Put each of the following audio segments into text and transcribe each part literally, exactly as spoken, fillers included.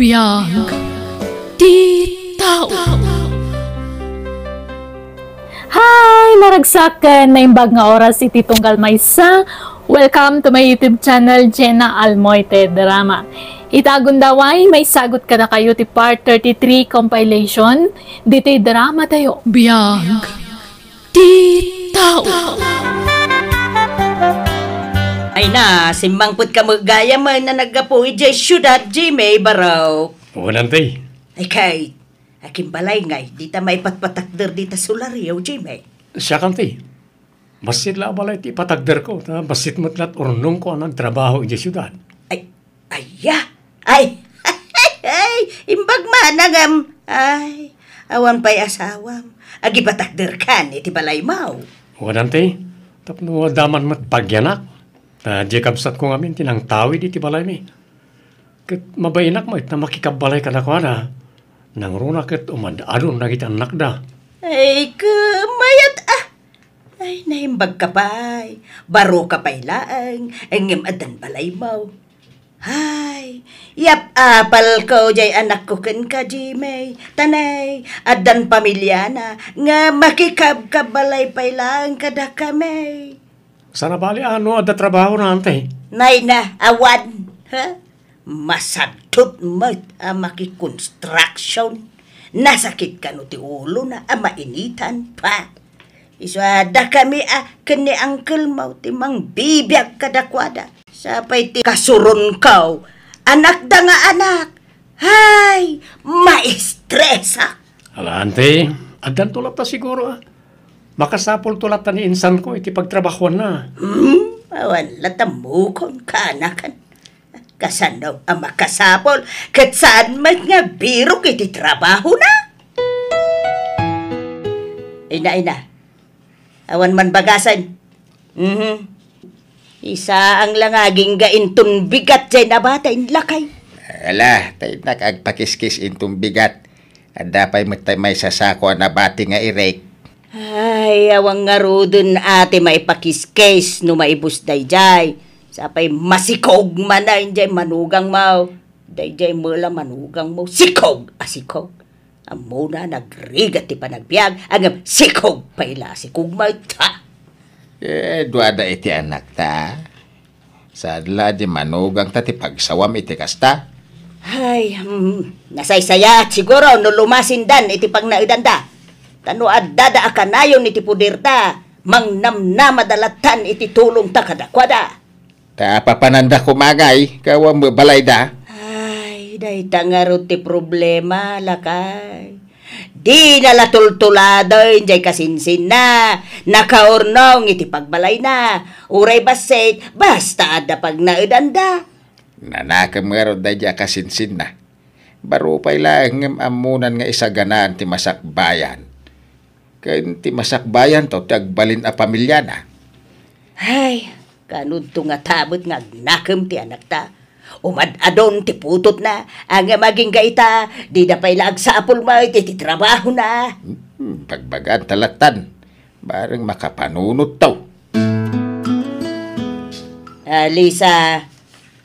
Biag ti tao. Hi! Naragsak ken naimbag nga oras iti tunggal maysa. Welcome to my YouTube channel, Jenna Almoite Drama. Ita gundaway, maisagut kadakayo ti part thirty-three compilation ditoy drama tayo. Biag ti tao. Ay na, simmangpet ka met gayam a naggapu idiay siudad, Jimmy Barok. Wen, anti. Ay kay, akin balay ngay, dita maipatpatakder dita solario, Jimmy. Siak, anti. Bassit la a balay ti ipatakderko, ta bassit met la't urnongko a nagtrabaho idiay siudad. Ay, aya? Ay, ay, imbag man, ngem. Ay, awan pay asawam. Agipatakderkan iti balaymaw. Wen, anti, tapno adda man met pagyanak. Ta diay kabsatko ngamin ti nangtawid iti balaymi. Ket mabainak met a makikabbalay kadakuada. Nangruna ket umad-adun dagiti annakda. Ay, ket mayat, ah. Ay, naimbag ka pay. Baro ka pay laeng, ngem addan balaymaw. Hay, yap-apalko jay anakko kenka, Jimmy. Tanay, addan pamiliana nga makikabkabbalay pay laeng kadakami. Sana bali, ano, adda trabaho na, ante? Nay na, awan. Ha? Masadot met a makikonstruction. Nasakit kano ti ulo na a mainitan pa. Isu a dakami a ken ni uncle mo ti mangbibiag kadakuada. Sapay ti kasuronko, anakda nga anak. Hay, maestresak. Ala, ante, addanto latta siguro, ah. Makasapulto latta ni insanko iti pagtrabahuanna. Hmm, awan latta mukon kaanakan. Kasano a makasapul? Ket saan met nga birok iti trabahona? Ina, ina. Awan man bagasen. Mhm. Isaang la nga agingga inton bigat jay nabati, lakay. Ala, ta innak agpakiskis inton bigat. Adda pay met tay maysa sako a nabati nga irek. Ay, awan ngaruden a ti maipakiskis no maibus dayjay. Sapay masikog manen jay manugangmo. Dayjay met la manugangmo. Sikog a sikog. Ammona, nagrigat ti panagbiag, ngem sikog pay la a sikog met, ha? Eh, duada iti anakta. Saan la di manugangta ti pagsawam iti kasta? Ay, hmm, nasaysayaat siguro no lumasindan iti pagnaedanda. Ta no addada a kanayon iti puderda, mangnamnamada lattan iti tulongta kadakuada. Ta papananda koma ngay, ket awan met balayda. Ay, dayta ngarud ti problema, lakay. Dina la tultuladen jay kasinsinna, nakaurnong iti pagbalayna. Uray bassit, basta adda pagnaedanda. Nanakem ngarud daydi a kasinsinna. Baro pay laeng ngem ammonan nga isaganaan ti masakbayan. Ken ti masakbayanto ti agbalin a pamiliana. Ay, kanudto ngata met nga agnakem ti anakta. Umad-adun ti putotna, ngem agingga ita, dida pay la agsapul met iti trabahona. Hmm, bagbagaanta lattan. Bareng makapanunotto. Ah, Lisa,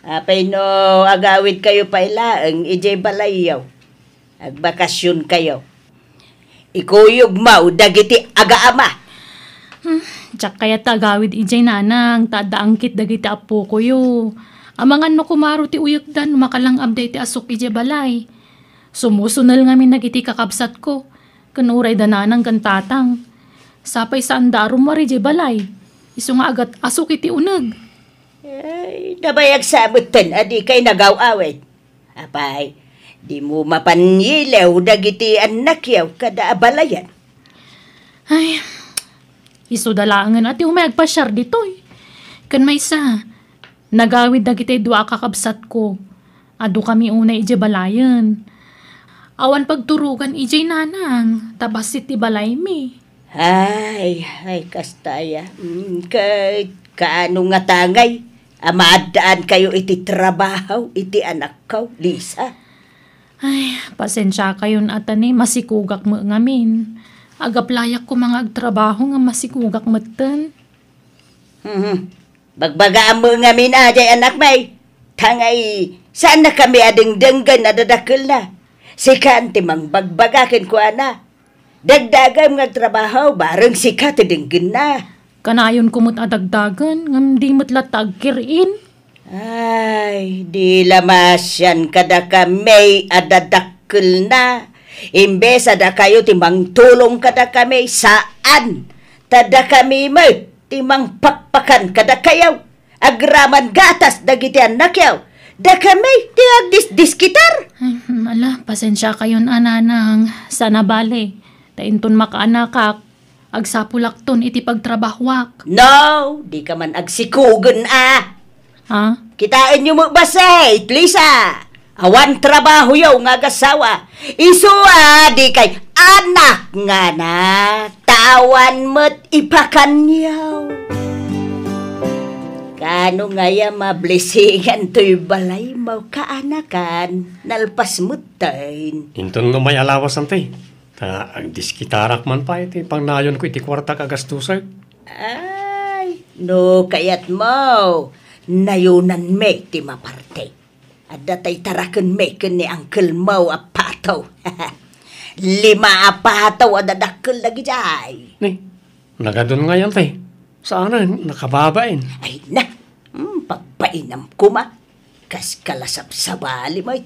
apay no agawidkayo pay laeng idiay balayyo? Agbakasionkayo. Ikuyogmo dagiti agaama. Hmm, diak kayat ta agawid idiay nanang, ta adda angkit dagiti appokoyo. Amangan no kumaro ti uyekda no makalang-ab daytoy asuk idiay balay. Sumusunel ngamin dagiti kakabsatko, ken uray da nanang ken tatang. Sapay saanda a rummuar idiay balay. Isu nga agat-asuk iti uneg. Ay, nabayag sa metten a dikay nagaw-awid. Apay, dimo mapan yiliw dagiti annakyo kada abalayan? Ay, isuda laengen a ti umay agpasiar ditoy. Ken maysa, nagawid dagiti dua a kakabsatko. Adukami unay idiay balayen. Awan pagturogan idiay nanang, ta bassit ti balaymi. Ay, ay, kasta aya. Mm, ket kaano ngata ngay a maaddaankayo iti trabaho iti anakko, Lisa? Ay, pasensiakayon a ta ni masikogak met ngamin. Agaplayak koma nga agtrabaho nga masikogak metten. Mhm. Bagbagaam met ngamin a, jay anakmi. Ta ngay, saannakami a dengdenggen a dadakkelna. Sika ti mangbagbaga kenkuana. Dagdagem nga agtrabaho, bareng sika ti denggenna. Kanayonko met a dagdagen, ngem di met latta agkir-in. Ay, di la maasian kadakami a dadakkelna. Imbes a dakayo ti mangtulong kadakami, saan. Ta dakami met ti mangpakpakan kadakayo. Agraman gatas dagiti annakyo. Dakami ti agdisdiskitar. Hmm, ala, pasensiakayon a, nanang. Saan a bale. Ta inton makaanakak, agsapulakton iti pagtrabahoak. No, dika man agsikugen a. Ha? Kitaenyo met bassit, Lisa. Awan trabahoyo nga agasawa. Isu a dikay anak nga na. Ta awan met ipakanyo. Kaano ngay a mablisingan toy balaymo, kaanakan? Nalpas metten. Inton no may alawas, anti. Ta agdiskitarak man pay ti pangnayonko iti kuartak a gastusek. Ay, no kayatmo, nayonanmi ti maparte. Adda tay tarakenmi ken ni angkelmo a Pato. Lima a pato a dadakkel dagidiay. Ni, nagadun ngay, anti. Saanen, nakababain. Ay na, hmm, pagbainam koma. Kas kalasabsabali met.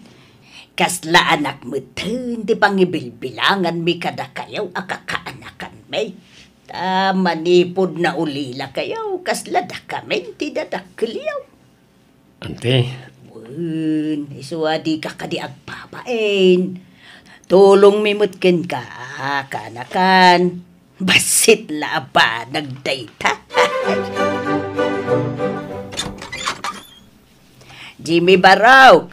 Kasla anak metten ti pangibilbilanganmi kadakayo a kakaanakanmi. Ta manipud naulilakayo, kasla dakamin ti dadakkelyo. Anti. Wen, isu a dika kadi agbabain. Tulongmi met kenka, kaanakan. Bassit la a banag dayta. Jimmy Barok,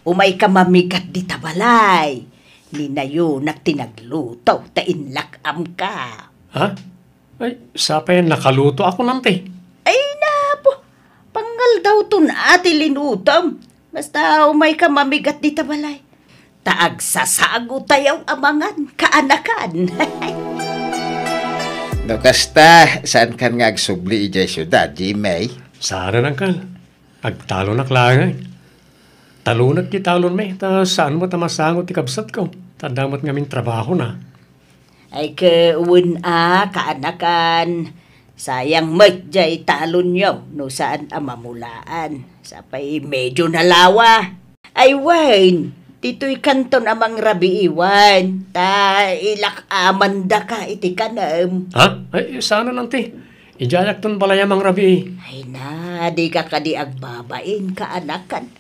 umayka mamigat dita balay. Ni nayonak ti nagluto ta inlak-amka. Ha? Ay, sapay nakalutoakon, anti. Ay, napo. Pangaldawton a ti linutom. Basta umayka mamigat dita balay. Ta agsasagotayo a mangan, kaanakan. No kasta, saankan nga agsubli idiay siudad, Jimmy? Saanen, angkel. Agtalonak laeng. Talonek ti talonmi, ta saan met a masango ti kabsatko, ta adda met ngamin trabahona. Ay, ket wen a, kaanakan, sayang met jay talonyo no saan a mamulaan. Sapay medio nalawa. Ay, wen, ditoy kanton a mangrabii, wen, ta ilak-amandaka iti kanem. Ha? Ay, saanen, anti. Idiayakton balay a mangrabii. Ay na, dika kadi agbabain, kaanakan.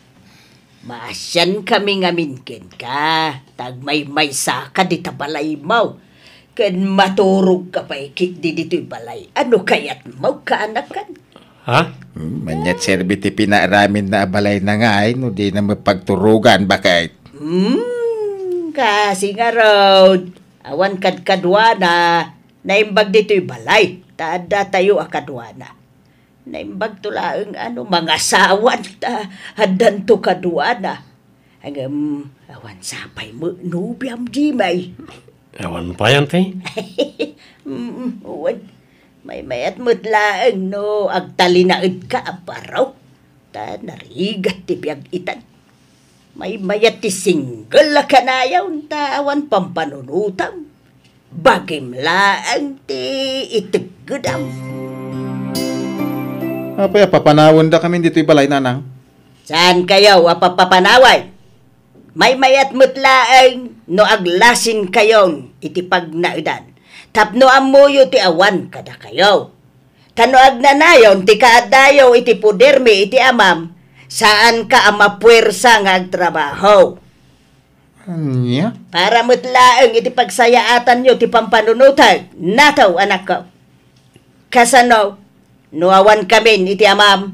Maasiankami ngamin kenka, ta agmaymaysaka dita balaymo. Ken maturogka pay ketdi ditoy balay. Ano kayatmo, kaanakan? Ha? Hmm, ania ti serbi ti pinaaraminna a balayna ngay no dina met pagturogan, baket? Hmm, kasi ngarud, awan kadkaduana, naimbag ditoy balay, ta addatayo a kaduana. Naimbagto laeng a no mangasawan ta addanto kaduana. Ngem, awan sapay met nobiam, Jimmy. Awan pay, anti? Mm, wen. Maymayat met laeng no agtalinaedka a baro. Ta narigat ti biag itan. Maymayat ti single a kanayon ta awan pampanunotam. Bagim laeng ti iteggedam. Apay a papanawendakamin ditoy balay, nanang? Saankayo a papapanawen? Maymayat met laeng no aglasinkayon iti pagnaedan tapno ammoyo ti awan kadakayo. Ta no agnanayon ti kaaddayo iti podermi iti Amam, saanka a mapuersa nga agtrabaho. Ania? Para met laeng iti pagsayaatanyo ti pampanunotek, nataw, anakko. Kasano no awankamin iti Amam?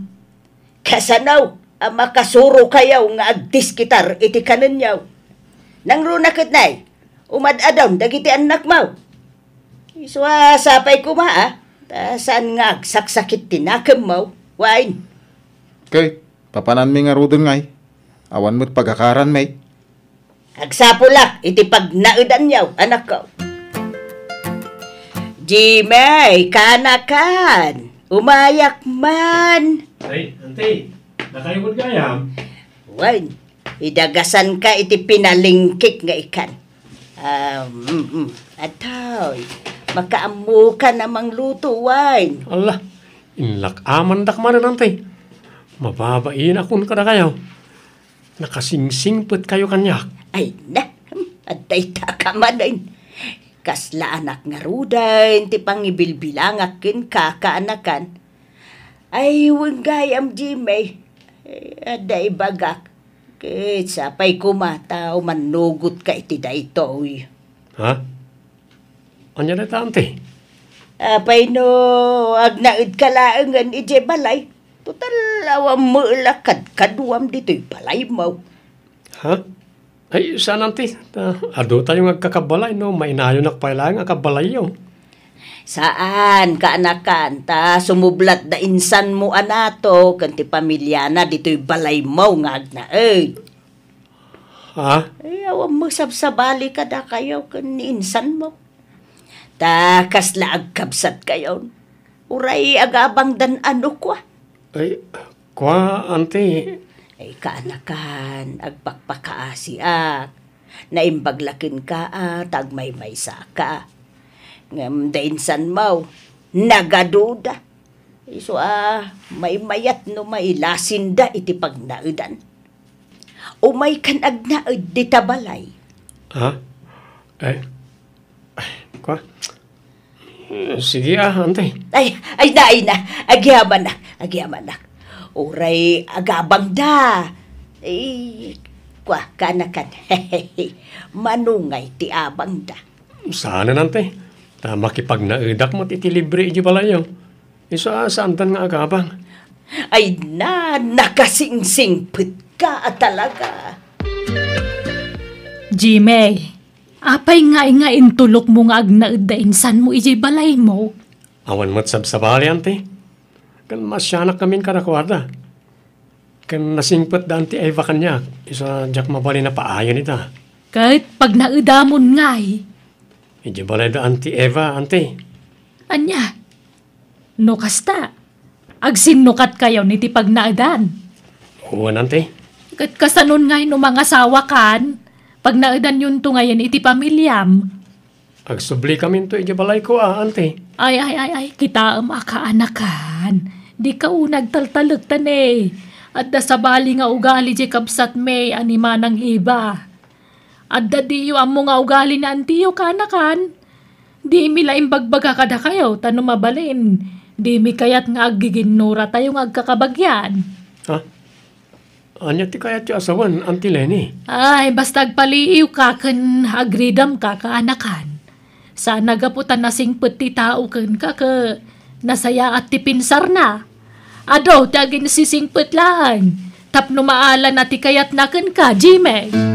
Kasano a makasurokayo nga agdiskitar iti kanenyo? Nangruna ket nay, umad-adon dagiti annakmo. Isu a sapay koma, a, ta saan nga agsaksakit ti nakemmo, wen. Ket, papananmi ngaruden ngay, awan met pagakaranmi. Agsapulak iti pagnaedanyo, anakko. Jimmy, kaanakan, umayak man. Ay, anti. Nakaimod gayam? Wen, idagasanka iti pinalingkik nga ikan. Ah, mm, mm. Atoy, makaammokan a mangluto, wen. Ala, inlak-amandak manen, anti. Mababainakon kadakayo. Nakasingsingpetkayo kaniak. Ay, na, hmm, adda ita ka manen. Kasla anak ngaruden ti pangibilbilangak kenka, kaanakan. Ay, wen gayam, Jimmy. Eh, adda ibagak. Ket sapay koma ta umannugotka iti daytoy. Ha? Ania dayta, anti? Apay no agnaedka laengen idiay balay? Total, awan met la kadkaduam ditoy balaymo. Ha? Ay, saan, anti. Ta, adu tayo nga agkakabalay, no? Mainayonak pay laeng a kabalayyo. Saan, kaanakan, ta sumublat da insanmo a nato ken ti pamiliana ditoy balaymo nga agnaed. Ha? Ay, awan mo sabsabali kadakayo ken ni insanmo. Ta kasla agkabsatkayon. Uray agabangdan a no kua. Ay, kua, anti. Ay, kaanakan, agpakpakaasiak. Naimbag la kenka a ta agmaymaysaka. Ngem da insanmo, nagaduda. Isu a maymayat no mailasinda iti pagnaedan. Umaykan agnaed dita balay. Ha? Eh, ay, kua? Eh, sige, ah, anti. Ay, ay na, ay na. Agyamanak, agyamanak. Uray agabangda. Eh, kua, kaanakan. Manungay ti abangda. Saanen, anti. Ta makipagnaedak met iti libre iti balayyo. Isu a saandan nga agabang. Ay na, nakasingsingpetka a talaga. Jimmy, apay ngay nga intulokmo nga agnaed da insanmo idiay balaymo? Awan met sabsabali, anti. Ken masianak kamin kadakuada. Ken nasingpet da anti Eva kaniak, isu a diak mabalin a paayen ita. Ket pagnaedamon ngay? Idiay balay da anti Eva, anti. Ania? No kasta, agsinnukatkayon iti pagnaedan? Wen, anti. Ket kasanon ngay no mangasawakan? Pagnaedanyonto ngayen iti pamiliam. Agsublikaminto idiay balayko a, anti. Ay, ay, ay, ay, kitaem a kaanakan. Dika unay agtaltalek ta ne. Adda sabali nga ugali diay kabsatmi a ni Manang Eva. Adda diyo ammo nga ugali ni antiyo, kaanakan. Dimi la imbagbaga kadakayo, ta no mabalin, dimi kayat nga aggiginnuratayo nga agkakabagian. Ha? Ania ti kayatyo a sawen, Auntie Leni? Ay, basta agpaliiwka ken agridamka, kaanakan. Saan a gapu ta nasingpet ti tao kenka ket nasayaat ti pinsarna. Adu ti aginsisingpet laeng tapno maalana ti kayatna kenka, Jimmy.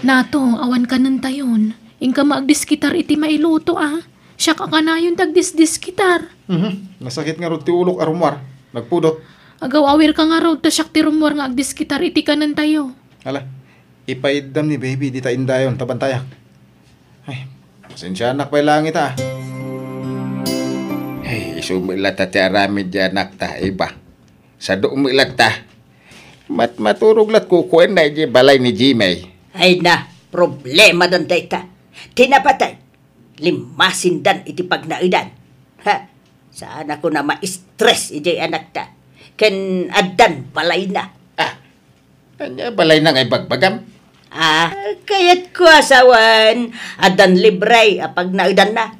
Nato, awan kanentayon. Inka agdiskitar iti mailuto, a. Siak a kanayon ti agdisdiskitar. Mhm. Nasakit ngarud ti ulok a rummuar. Nagpudot. Agaw-awirka ngarud ta siak ti rummuar nga agdiskitar iti kanentayo. Ala, ipaiddam ni baby dita indayon ta bantayak. Ay, pasensianak pay laeng ita. Ay, isu met latta ti aramid ti anakta, Eva. Sadu met latta. Mat-, maturog lat kukuenna idiay balay ni Jimmy. Ay na, problema danta ita. Ti napatay, limmasindan iti pagnaedan. Ha? Saan a kuna ma-stress idiay anakta. Ken addan balayna. Ah, ania balayna nga ibagbagam? Ah, kayatko a sawen, addan libre a pagnaedanna.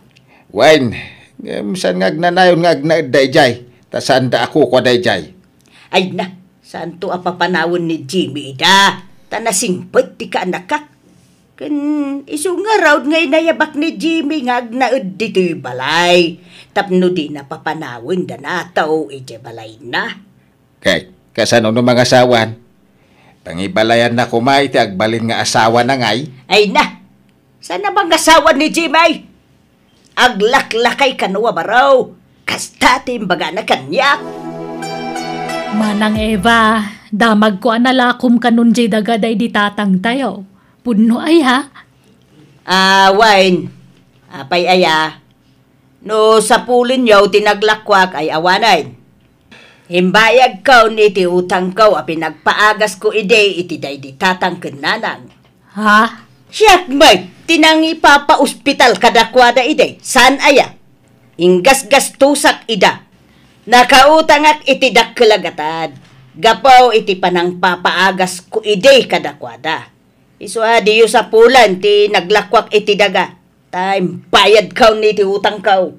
Wen, ngem saan nga agnanayon nga agnaedda idiay, ta saanda a kukuada idiay. Ay na, saanto a papanawen ni Jimmy ida, ta nasingpet ti kaanakak. Ken isu ngarud nga inayabak ni Jimmy nga agnaed ditoy balay, tapno dina papanawenda nato idiay balayna. Kay, kasano no mangasawan? Pangibalayanna koma iti agbalin nga asawana ngay? Ay na! Saan a mangasawa ni Jimmy? Aglaklakay kano a baro. Kasta ti imbagana kaniak. Manang Eva, damagko a nalakom kanon diay daga daydi tatangtayo. Pudno aya? Ah, wen. Apay aya, no sapulenyo ti naglakuak ay awanen. Imbayagkon iti utangko a pinagpaagasko idi iti daydi tatang ken nanang. Ha? Siak met ti nangipapaospital kadakuada idi, saan aya? Inggasgastosak ida. Nakautangak iti dakkel a gatad gapu iti panangpapaagasko idi kadakuada. Isu a diyo sapulen ti naglakuak iti daga, ta imbayadkon iti utangko.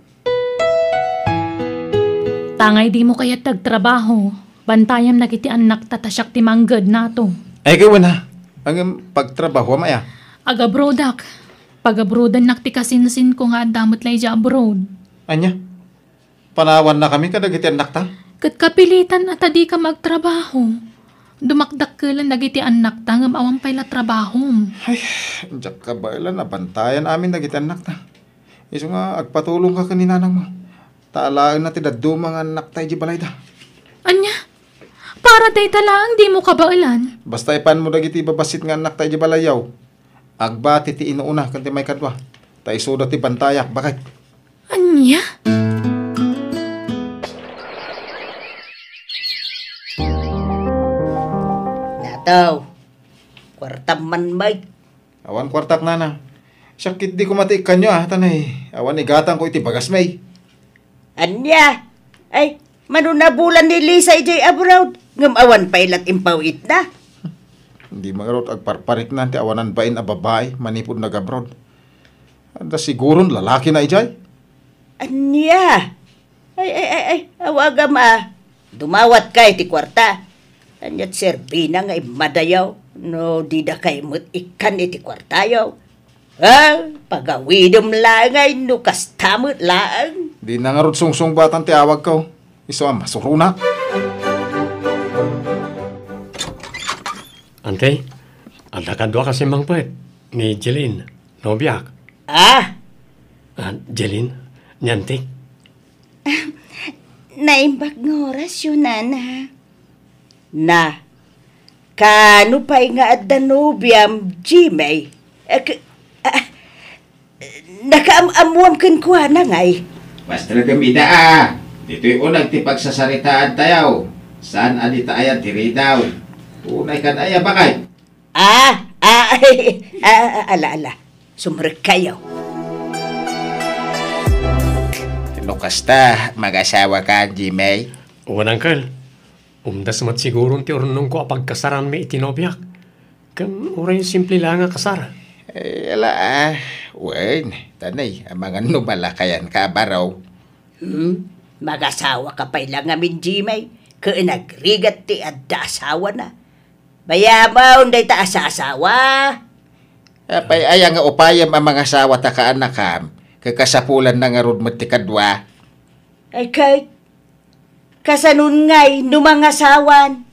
Tangay dimo kayat agtrabaho, bantayam dagiti annakta ta siak ti mangged nato. Ay, ket wen a. Ngem pagtrabahoam aya? Agabroadak. Pagabroadannak ti kasinsinko nga adda met la idiay abroad. Ania? Panawannakami kadagiti annakta? Ket kapilitan a ta dika agtrabaho. Dumakdakkelan dagiti annakta ngem awan pay la trabahom. Ay, diak kabaelan a bantayan amin dagiti annakta. Isu nga agpatulongka ken ni nanangmo. Ta alaenna ti dadduma nga annakta idiay balayda. Ania? Para dayta laeng dimo kabaelan? Basta ipanmo dagiti babassit nga annakta idiay balayyo. Agbati ti inuuna ken ti maikadua. Ta isuda ti bantayak, baket. Ania? Nataw, kuartam man, Mike. Awan kuartak, nana. Siak ketdi koma ti ikkanyo, a, ta nay, awan igatangko iti bagasmi. Ania? Ay, mano nabulan ni Lisa idiay abroad, ngem awan pay lat impaw-itna. Dimo ngarud agparpariknan ti awanan bain a babai manipud nag-abroad. Adda siguron lalakina idiay. Ania? Ay, ay, ay, ay, awagam a. Dumawatka iti kuarta. Aniat serbina nga immadayo no didakay met ikkan iti kuartayo? Ah, pagawidem laeng ay no kasta met laeng. Dina ngarud sungsungbatan ti awagko. Isu a masuronak. Ante, adda kadua kasi mangpet ni Jeline, nobiak. Ah? Ah, Jeline, ni Antik. Naimbag nga orasyo, nana. Na, kaano pay nga adda nobiam, Jimmy? Eh, k-, ah, nakaam-ammoam kenkuana, ngay? Pastreken ida, a. Ditoy uneg ti pagsasaritaantayo. Saan a dita aya ti ridaw. Unay kan aya, bakay? Ah, ah, ah, ah, ala, ala. Sumrekkayo. No kasta, mag-asawaka, Jimmy? Wen, uncle. Umdas met siguron ti urnongko a pagkasaranmi iti nobiak. Ken uray simple la nga kasar. Eh, ala, a. Wen, ta nay, amangan no malakayanka a baro. Hmm? Mag-asawaka pay la ngamin, Jimmy. Ken agrigat ti adda asawana. Bayamon dayta a saasawa. Apay aya nga upayem a mangasawata, kaanakam? Ket kasapulanna ngarud met ti kadua. Ay, ket kasanon ngay no mangasawan?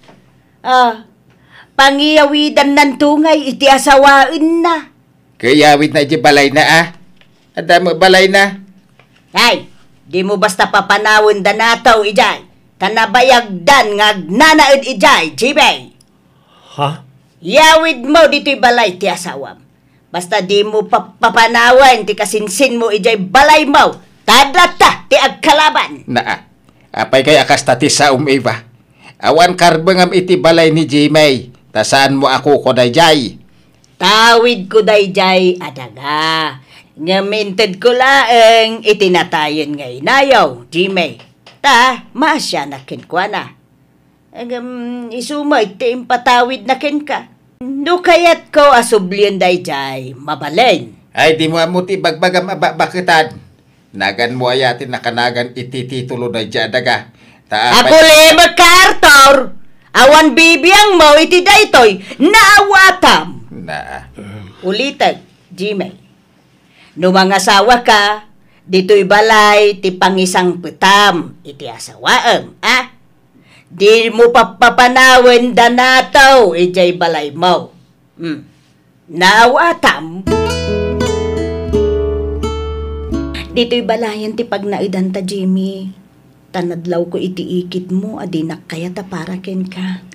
Ah, pangiyawidannanto ngay iti asawaenna. Ket iyawidna idiay balayna, a. Adda met balayna. Ay, dimo basta papanawen da nataw idiay, ta nabayagdan nga agnanaed idiay, Jimmy. Ha? Iyawidmo ditoy balay ti asawam. Basta dimo pap-, papanawen ti kasinsinmo idiay balaymo, ta adda ta ti agkalaban. Naa, apay kay a kasta ti saom, Eva? Awan karbengam iti balay ni Jimmy, ta saanmo a kukua daydiay. Tawidko daydiay a daga, ngem intedko laeng iti natayen nga inayo, Jimmy, ta maasianak kenkuana. Ngem isu met ti impatawidna kenka. No kayatko a sublien daydiay, mabalin. Ay, dimo ammo ti ibagbagam a bakbaketan. Naganmo aya ti nakanagan iti titulo daydiay a daga? Ta apay— Agulimekka, Arthur! Awan bibiangmo iti daytoy, naawatam! Na. Ulitek, Jimmy. No mangasawaka, ditoy balay ti pangisangpetam iti asawaem, a? Dimo pappapanawen da nataw idiay balaymo. Hmm. Naawatam. Ditoy balayen ti pagnaedanta, Jimmy. Ta nadlawko iti ikitmo a dinak kayat a para kenka.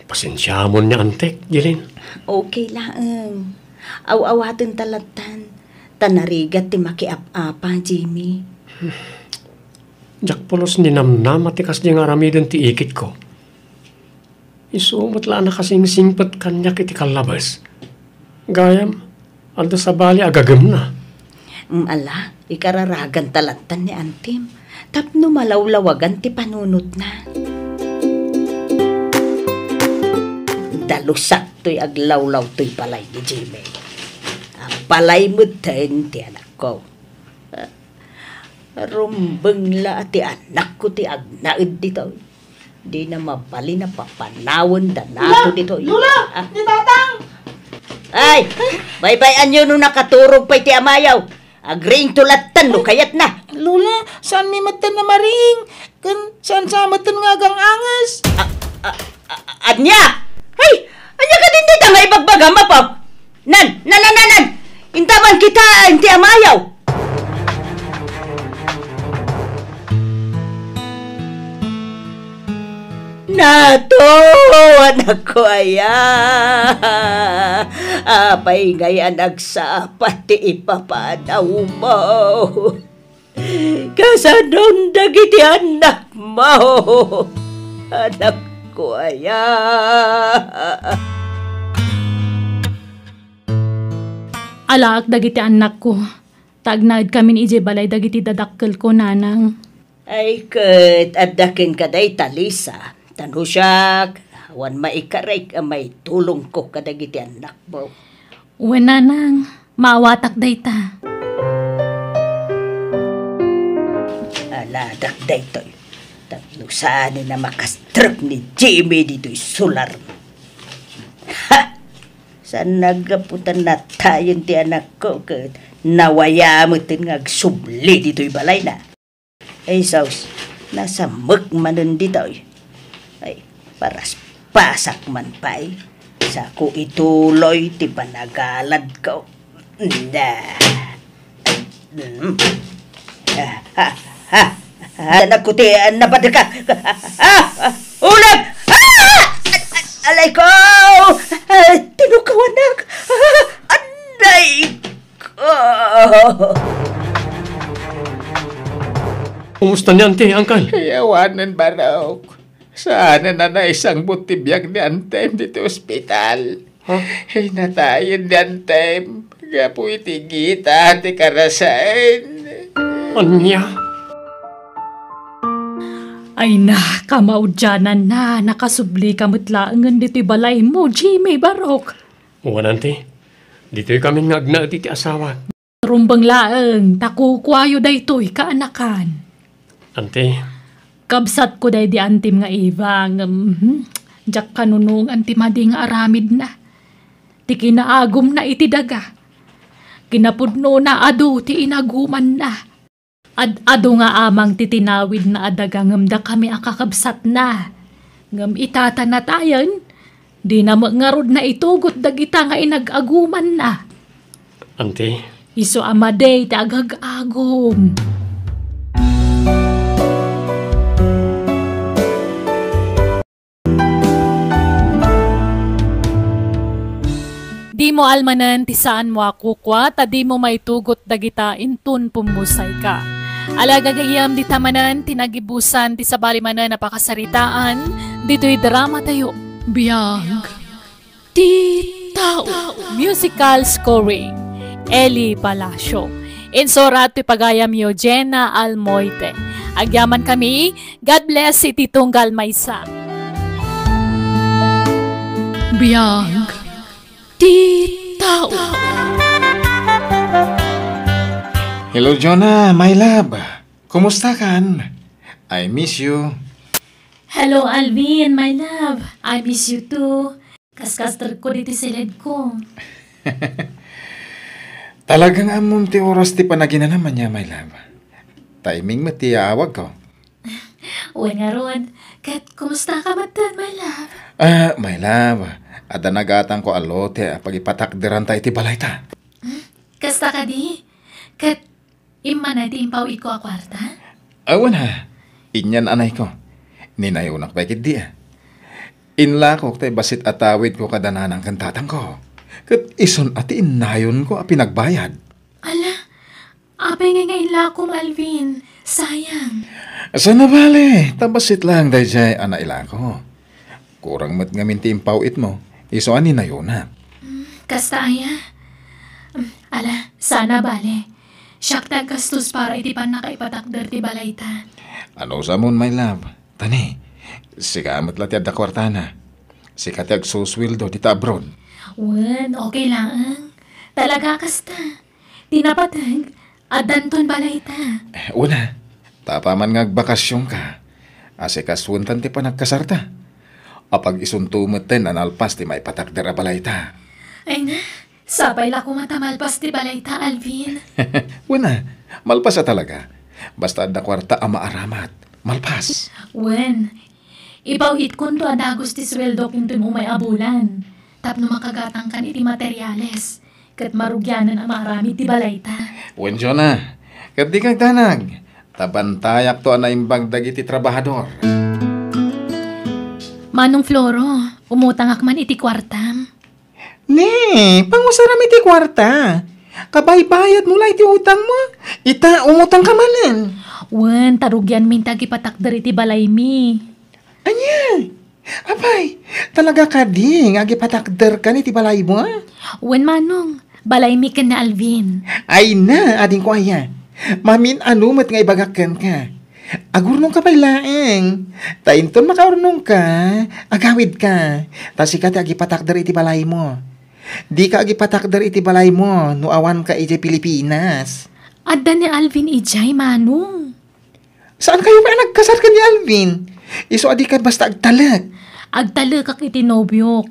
Pasensiamon ni Antek, Jeline. Okay laeng. Aw-awatenta lattan. Ta narigat ti makiap-apa, Jimmy. Diak pulos ninamnama ti kasdi nga aramiden ti ikitko. Isu met la a nakasingsingpet kaniak iti kallabes. Gayam, adda sabali a gagemna. Mm, ala, ikararaganta lattan ni Antim tapno malawlawagan ti panunotna. Dalusak toy aglawlaw toy balay ni Jimmy. Balay metten ti anakko. Rumbeng la ti anakko ti agnaed ditoy. Dina mabalin a papanawen da nato ditoy. Lola! Ah. Ni Tatang! Ay! Baybay-anyo no nakaturog pay ti amayo. Agriingto lattan no kayatna. Lola, saanmi metten a mariing. Ken saan sa metten nga agang-anges. Ah, ah, ah, ania? Ay! Ania kadin dayta nga ibagbagam, Apo? Nan, nan, nan, nan, nan! Intaman kita, inti amayo! Nato, anakko aya! Apay ngay a nagsapa ti ipapanawmo? Kasanon dagiti annakmo, anakko aya? Alaek dagiti annakko, ta agnaedkamin idiay balay dagiti dadakkelko, nanang. Ay, ket adda kenka dayta, Lisa. Ta no siak, awan maikarek a maitulongko kadagiti annakmo. Wen, nanang, maawatak dayta. Aladak daytoy. Tapno saanen a makastrek ni Jimmy ditoy solar. Ha! Saan naggapu ta natayen ti anakko ket nawaya metten nga agsubli ditoy balayna. Ay, sus, nasamek manen ditoy. Ay, paraspasak man pay. Sako ituloy ti panagaladko. Nda. Mm. Ah, ah, ah, ah, anakko ti, ah, napadek. Ah, ah, ulag! Ah! Alay ko! Ah, tinukawanak! Ah, anay! Ah. Kumusta ni Auntie, Uncle? Ay, awanen, Barok. Saanen a naisangbat ti biag ni Antem ditoy ospital. Ha? Ay, natayen ni Antem gapu iti gita ti karasaen. Ania? Ay na, kamaudiananna, nakasublika met laengen ditoy balaymo, Jimmy, Barok. Wen, Auntie. Ditoy kami nga agnaed iti asawak. Rumbeng laeng, ta kukuayo daytoy kaanakan. Auntie. Kabsatko daydi Antem nga Eva, ngem, hmm, diak kanunongan ti madi nga aramidna. Ti kinaagumna iti daga. Kinapudnona adu ti inagumanna. Ad-adu nga amang ti tinawidna a daga ngem dakami a kakabsatna. Ngem ita ta natayen, dina met ngarud naitugot dagita nga inag-agumanna. Auntie. Isu a madi ti agag-agum. Dimo almanen ti saanmo a kukua, ta dimo maitugot dagita inton pummusayka. Ala, gagayyem, dita manen ti nagibusan ti sabali manen a pakasaritaan ditoy dramatayo. Biag ti tao. Musical scoring, Eli Palacio. Insurat ti pagayamyo, Jenna Almoite. Agyamankami, God bless iti tunggal maysa. Biag ti tao. Hello, Jonah, my love. Kumusta kan? I miss you. Hello, Alvin, my love. I miss you too. Kaskastrekko ditoy siledko. Talaga nga ammom ti oras ti panaginanam ania, my love. Timing met ti yaawagko. Wen ngarud, ket kumusta ka metten, my love? Ah, my love, adda nagatangko a lote a pagipatakderanta iti balayta. Hmm? Kasta kadi? Ket Immana ti impawidko a kuarta? Awan a. Inyan anayko. Ninayonak pay ketdi a. Inlakok tay bassit a tawidko kada nanang ken tatangko. Ket isun a ti innayonko a pinagbayad. Ala, Apay ngay nga ilakom, Alvin? Sayang. Saan a bale, ta bassit laeng daydiay a nailako. Kurang met ngamin ti impaw-itmo, isu a ni nayona. Hmm, kasta aya? Hmm, ala, saan a bale. Siak ti aggastos para iti pannakaipatakder ti balayta. Ano sa mon, my love? Tani, sika met la ti adda kuartana. Sika ti agsusueldo dita abroad. Wen, okay laeng. Talaga kasta. Ti napateg, addanton balayta. Eh, una, ta apaman nga agbakasionka, asikasuentan ti panagkasarta. Apag-isunto metten a nalpas ti maipatakder a balayta. Ay na, sapay la koma ta malpas ti balayta, Alvin. Una, malpas a talaga. Basta adda kuarta a maaramat. Malpas. Wen, ipaw-itkonto a dagus ti sueldok inton umay a bulan. Tapno makagatangkan iti materiales. Ket marugianan a maaramid ti balayta. Wen, Jonah, ket dika agdanag, ta bantayakto a naimbag dagiti trabahador. Manong Floro, umutangak man iti kuartam. Ne, pangusaram iti kuarta. Kabaybayadmo la iti utangmo. Ita, umutangka manen. Wen, ta rugianmin ti agipatakder iti balaymi. Ania? Apay, talaga kadi nga agipatakderkan iti balaymo? Wen, Manong, balaymi ken ni Alvin. Ay na, adingko aya. Mamin-ano met nga ibagak kenka. Agurnongka pay laeng. Ta inton makaurnongka, agawidka. Ta sika ti agipatakder iti balaymo. Dika agipatakder iti balaymo no awanka idiay Pilipinas. Adda ni Alvin idiay, Manong. Saan kayo pay a nagkasar ken ni Alvin? Isu a dika basta agtalek. Agtalekak iti nobiok.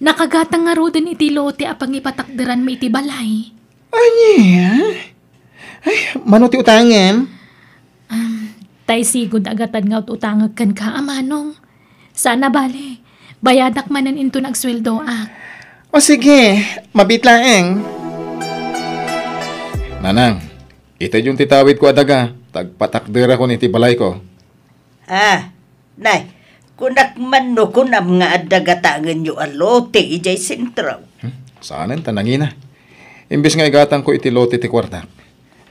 Nakagatang ngaruden iti lote a pangipatakderanmi iti balay. Ania? Ay, mano ti utangem? Um, tay sigud a gatad nga ut-utangek kenka, a Manong. Saan a bale, bayadak manen inton agsueldoak. O sige, mabiit laeng. Nanang, itedyon ti tawidko a daga, ta agpatakderakon iti balayko. Ah, nay, kunak man no kunam nga adda gatangenyo a lote idiay sentro. Hmm, saanen ta nangina. Imbes nga igatangko iti lote ti kuartak,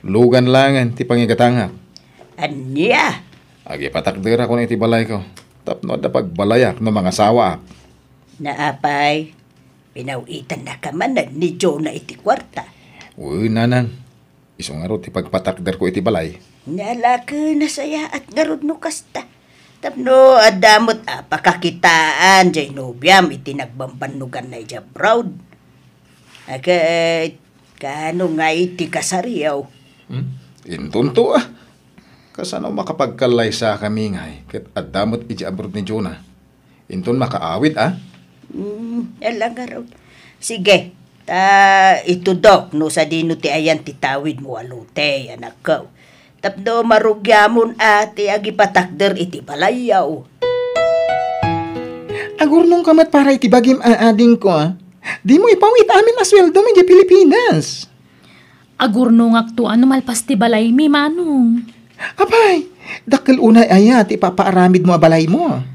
lugan laengen ti pangigatangak. Ania? Agipatakderakon iti balayko, tapno adda pagbalayak no mangasawaak. Naapay, pinaw-itannaka manen ni Jonah iti kuarta. Wen, nanang. Isu ngarud ti pagpatakderko iti balay. Nalaka, nasayaat ngarud no kasta. Tapno adda met a pakakitaan jay nobiam iti nagbambannoganna idiay abroad. Aket, kaano ngay ti kasariyo? Hmm? Intonto, a. Kasano makapagkallaysakami ngay ket adda met idiay abroad ni Jonah? Inton makaawid, a? Hmm, ala ngarud. Sige, ta itudok no sadino ti ayan ti tawidmo a lote, anakko. Tapno marugiamon a ti agipatakder iti balayyo. Agurnongka met para iti bagim a, adingko, a. Dimo ipaw-it amin a sueldom idiay Pilipinas. Agurnongakto a no malpas ti balaymi, Manong. Apay, dakkel unay aya ti ipapaaramidmo a balaymo?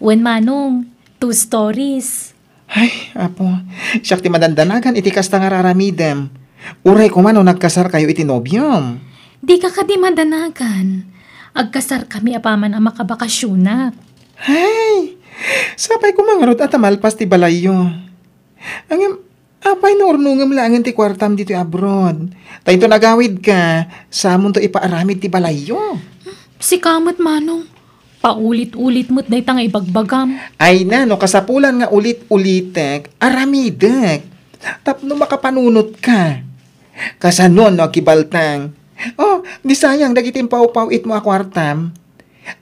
Wen, Manong, two stories. Ay, Apo, siak ti madandanagan iti kasta nga ar-aramidem. Uray koma no nagkasarkayo iti nobiom. Dika kadi madanagan. Agkasarkami apaman a makabakasionak. Ay, sapay koma ngarud a ta malpas ti balayyo. Ngem, apay no urnongem laengen ti kuartam ditoy abroad? Ta inton agawidka, samonto ipaaramid ti balayyo. Sika met, Manong. Paulit-ulit met dayta nga ibagbagam. Ay na, no kasapulan nga ulit-ulitek, aramidek. Tapno makapanunotka. Kasano no agkibaltang? Oh, di sayang dagiti impawpaw-itmo a kuartam?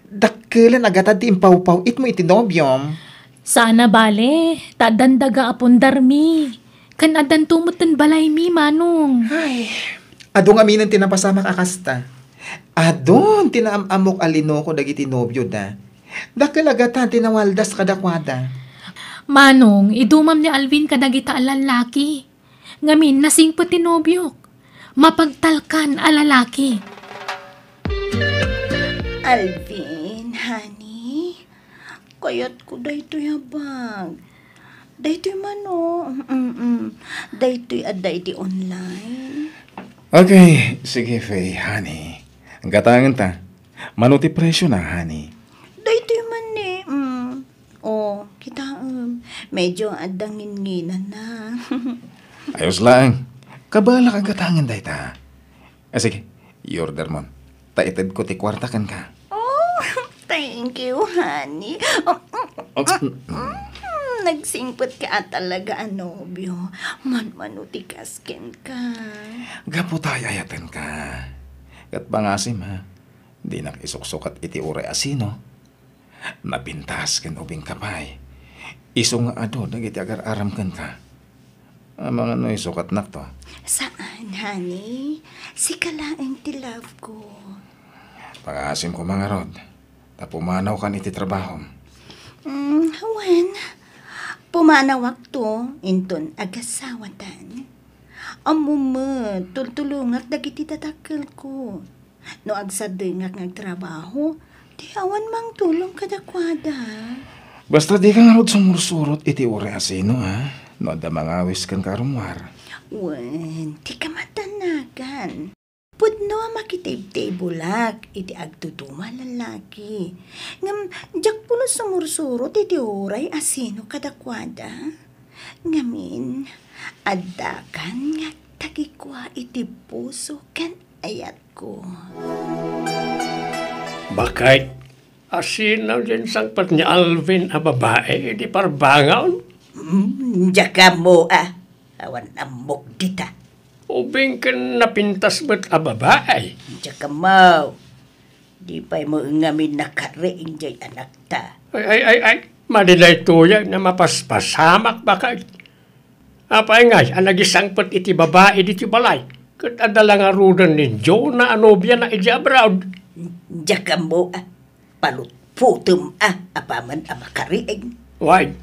Dakkelen a gatad ti impawpaw-itmo iti nobiom. Saan a bale, ta addan daga a pundarmi. Ken addanto metten balaymi, Manong. Ay, adu ngaminen ti napasamak a kasta. Adun ti naam-ammok a linoko dagiti nobioda. Dakkel a gatad ti nawaldas kadakuada. Manong, idumam ni Alvin kadagita a lallaki. Ngamin, nasingpet ti nobiok. Mapagtalkan a lalaki. Alvin, honey, kayatko daytoy a bag. Daytoy mano, mm, mm. Daytoy adda iti online. Okay, sige, Faye, honey. Gatangen ta. Mano ti presyo na, honey? Daytoy man ni, mm. Oh, kitaem. Medyo adda nginnginana. Ayos laeng. Kabaelak a gatangen dayta. Ah, sige, i-order mon. Ta itedko ti kuarta kenka. Oh, thank you, honey. Oh, mm, mm, mm, nagsingpet ka talaga a nobio. Manmano ti kas kenka. Gapu ta ay-ayatenka. Ket pangasim, ha? Dinak isuksukat iti uray a sino. Napintas ken ubingka pay. Isu nga adu dagiti agar-aram kenka. Amangan no isukatnakto. Saan, honey? Sika laeng ti love ko. Pangaasim ko, mangarod. Ta pumanawkan iti trabahom. Mm, wen, pumanawakto inton agasawatan. Ammom met, tultulongak dagiti dadakkelko. No agsadengak nga agtrabaho, ti awan mangtulong kadakuada. Basta dika ngarud sumursurot iti uray a sino, ha? No adda mangawis kenka a rummuar. Wen, dika matanagan. Pudno a makitibtibulak iti agduduma a lalaki. Ngem diak pulos sumursurot iti uray a sino kadakuada. Ngamin, addakan nga agtagikua iti puso ken ayatko. Baket, asino diay insangpet ni Alvin a babai idi parbangon? Hmm, diak ammo a. Awan ammok dita. Ubing ken napintas met a babai. Diak ammo. Di pay met ngamin nakariing diay anakta. Ay, ay, ay, ay. Madi daytoy a mapaspasamak, baket. Apay ngay a nagisangpet iti babai ditoy balay? Ket adda la ngaruden ni Jonah a nobiana idiay abroad. Diak ammo a. Palutpotem a apaman a makariing. Way,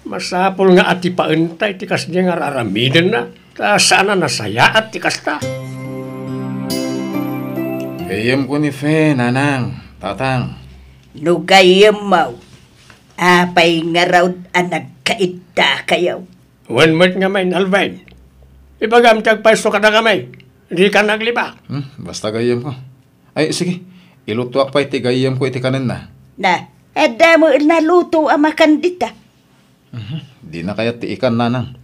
masapul nga atipaenta iti kasdiay nga ar-aramidenna, ta saan a nasayaat ti kasta. Gayyemko ni Fe, nanang, tatang. No gayyemmo, apay ngarud a nagkaiddakayo? Wen met ngamin, Alvin. Ibagam ti agpayso kadakami. Dika naglibak. Hmm, basta gayyemko. Ay, sige. Ilutoak pay ti gayyemko iti kanenna. Na, adda met naluto a makan dita. Mhm. Dina kayat ti ikan, nanang.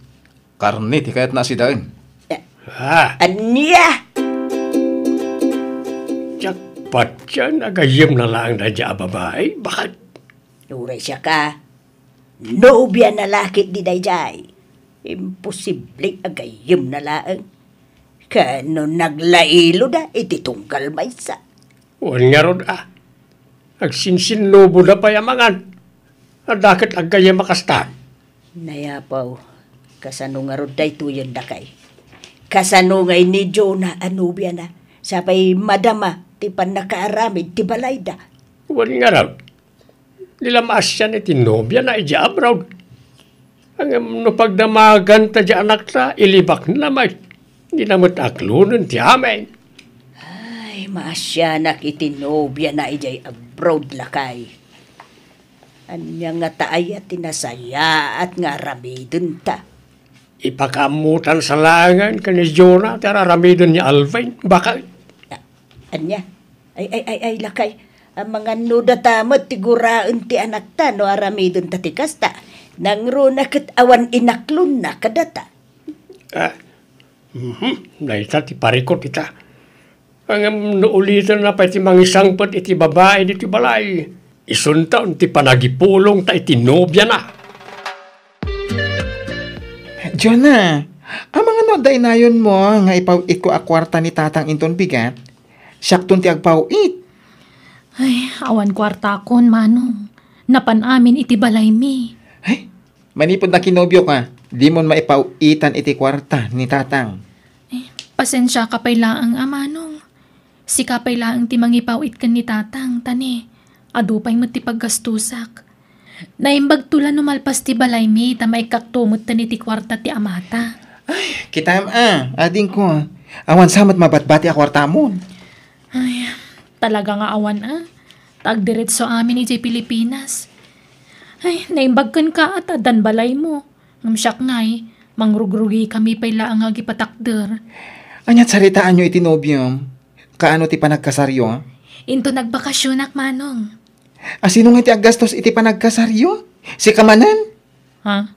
Karne ti kayatna a sidaen. Ah. Ania? Diak patien a gayyemna laeng daydiay a babai, baket. Uray siaka, nobiana la ketdi daydiay. Imposible a gayyemna laeng. Ken no naglailoda iti tunggal maysa. Wen ngarud a, agsinsinnuboda pay a mangan. Adda ket aggayyem a kasta. Nayapaw, kasano ngarud daytoyen, lakay? Kasano ngay ni Jonah a nobiana? Sapay madama ti pannakaaramid ti balayda. Wen ngarud, di la maasian iti nobiana idiay abroad. Ngem no pagdamaganta diay anakta, ilibakna met. Dina met aklonen ti amin. Ay, maasianak iti nobiana idiay abroad, lakay. Ania ngata aya ti nasayaat nga aramidenta? Ipakaammotan sa laengen ken ni Jonah ti ar-aramiden ni Alvin, baket. A-, ania? Ay, ay, ay, ay, lakay. Amangan no data met ti guraen ti anakta no aramidenta ti kasta. Nangruna ket awan inaklonna kadata. Ah, mhm, dayta ti parikut ita. Ngem no ulitenna pay ti mangisangpet iti babai ditoy balay, isunton ti panagipulongta iti nobiana. Jonah, amangan no adda inayonmo nga ipaw-itko a kuarta ni tatang inton bigat? Siakton ti agpaw-it. Ay, awan kuartakon, Manong. Napan amin iti balaymi. Ay, manipud nakinobioka, dimon maipaw-itan iti kuarta ni tatang. Eh, pasensiaka pay laeng a, Manong. Sika pay laeng ti mangipaw-it ken ni tatang, ta ne, adu pay met ti paggastusak. Naimbagto la no malpas ti balaymi ta maikkakto metten iti kuarta ti amata. Ay, kitaem a, adingko. Awan sa met mabatbati a kuartamon. Ay, talaga nga awan a. Ta agdiretso amin idiay Pilipinas. Ay, naimbag kenka a ta addan balaymo. Ngem siak ngay, mangrugrugikami pay laeng nga agipatakder. Ania ti saritaanyo iti nobiom? Kaano ti panagkasaryo? Inton nagbakasionak, Manong. A, sino nga ti aggastos iti panagkasaryo? Sika manen? Ha?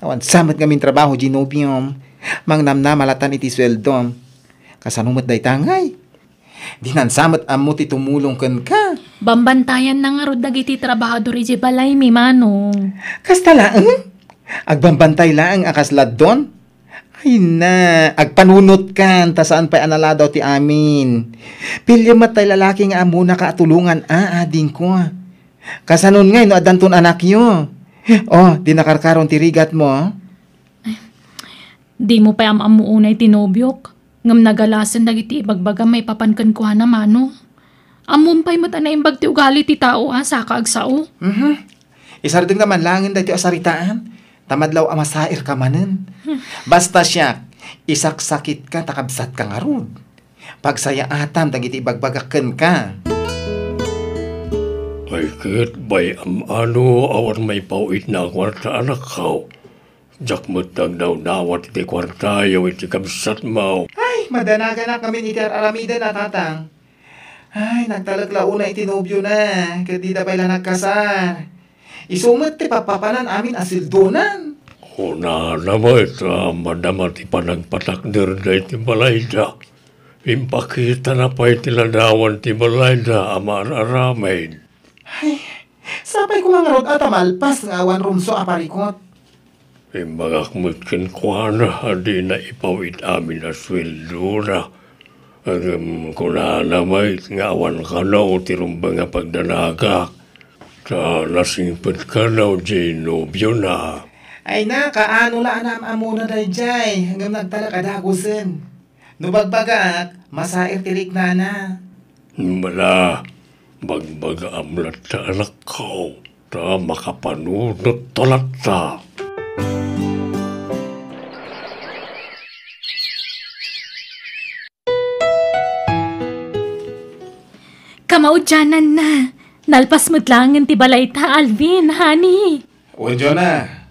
Awan sa met ngamin trabaho, Genovium. Mangnamnama latan iti sueldom. Kasano met dayta ngay? Dinan sa met ammo ti tumulong kenka. Bambantayanna ngarud dagiti trabahador idiay balaymi, Manong. Kasta laeng? Agbambantay laeng a kas laddon? Ay na, agpanunotkan, ta saan pay a naladaw ti amin. Piliem met tay lalaki nga ammonaka a tulongan, a, adingko. Kasanon ngay no addanton anakyo? Oh, di nakarkaron ti rigatmo? Dimo pay am-ammo unay ti nobiok, ngem nagalasen dagiti ibagbagam maipapan kenkuana, Manong. Ammom pay met a naimbag ti ugali ti tao a saka agsao. Mhm. Isardengna man laengen daytoy a saritaan, ta madlaw a masairka manen. Hmm. Basta siak, isaksakitka ta kabsatka ngarud. Pagsayaatam dagiti ibagbagak kenka. Ay ket, bay-am, ano, awan maipaw-itna a kuarta, anakko. Diak met nagnawnawat iti kuartayo iti kabsatmo. Ay, madanaganak ngamin iti ar-aramiden a, Tatang. Ay, nagtalek la unay iti nobiona, ket dida pay la nagkasar. Isu met ti pappapanan amin a sueldonan. Kunana met a madama ti panagpatakderda iti balayda. Impakitana pay ti ladawan ti balayda a maar-aramid. Ay, sapay koma ngarud a ta malpas nga awan rumso a parikut. Imbagak met kenkuana a dina ipaw-it amin a sueldona. Ngem kunana met nga awan kano ti rumbeng a pagdanagak, ta nasingpet kano diay nobiona. Ay na, kaano la a naam-ammona daydiay, ngem nagtalek a dagusen. No bagbagaak, masair ti riknana. Mala, bagbagaam latta, anakko, ta makapanunotto latta. Kamaudiananna, nalpas met laengen ti balayta, Alvin, honey. Wen, Jonah,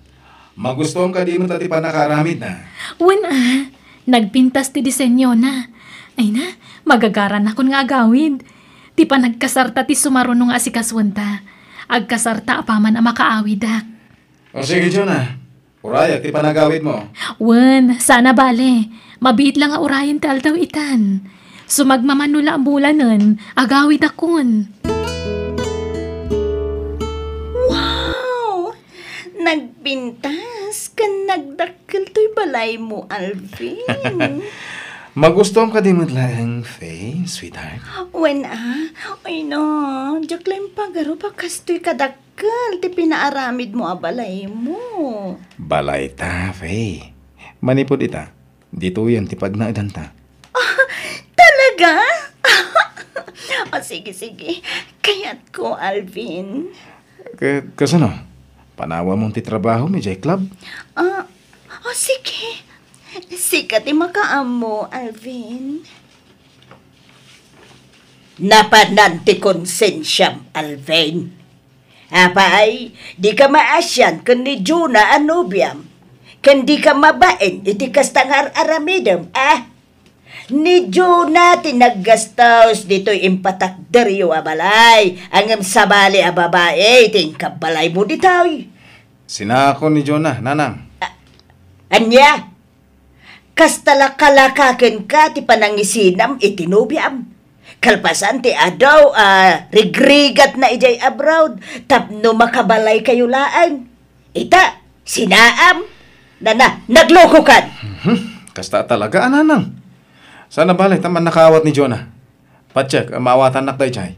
magustuam kadi met ti pannakaaramidna? Wen a, nagpintas ti disenyona. Ay na, magagaranakon nga agawid. Ti panagkasarta ti sumaruno nga asikasuenta. Agkasarta apaman a makaawidak. O sige, Jonah, urayak ti panagawidmo. Wen, saan a bale. Mabiit la nga urayen ti aldaw itan. Sumagmamano la a bulanen, agawidakon. Wow! Nagpintas ken nagdakkel toy balaymo, Alvin. Magustuam kadi met laeng, Faye, sweetheart? Wen a, ay na, diak la impagarup a kastoy kadakkel ti pinaaramidmo a balaymo. Balayta, Faye. Manipud ita, ditoyen ti pagnaedanta. Ah, talaga? O, sige, sige. Kayatko, Alvin. Ka-, kasano? Panawamon ti trabahom idiay club? Ah, o, sige. Sika ti makaammo, Alvin. Napanan ti konsensiam, Alvin. Apay, dika maasian ken ni Jonah a nobiam, ken dika mabain iti kasta nga ar-aramidem, a? Ni Jonah ti naggastos ditoy impatakderyo a balay, ngem sabali a babai ti inkabbalaymo ditoy. Sinakon ni Jonah, nanang. A-, ania? Kasta la kalaka kenka ti panangisinam iti nobiam. Kalpasan ti adu a rigrigatna idiay abroad tapno makabalaykayo laeng. Ita, sinaam? Nana, naglokokan! Mhm. Kasta talaga, a, nanang. Saan a bale ta mannakaawat ni Jonah. Patiek, maawatannak daydiay.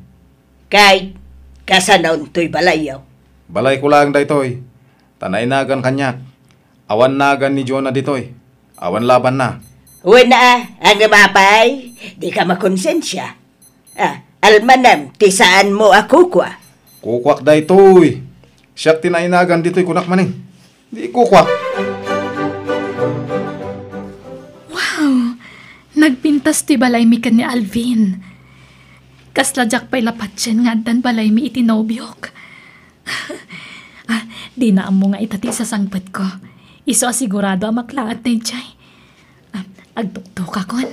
Kay, kasanon toy balayyo? Balayko laeng daytoy. Ta nainagan kaniak. Awan nagan ni Jonah ditoy. Awan labanna. Wen a, ngem apay, dika makonsensia. A, almanem ti saanmo a kukua. Kukuak daytoy. Siak ti nainagan ditoy, kunak manen. Di kukuak. Wow! Nagpintas ti balaymi ken ni Alvin. Kasla diak pay la patien nga addan balaymi iti nobiok. A, dina ammo nga ita ti isasangpetko. Isu a sigurado a maklaat daydiay. A, Agtuktukakon.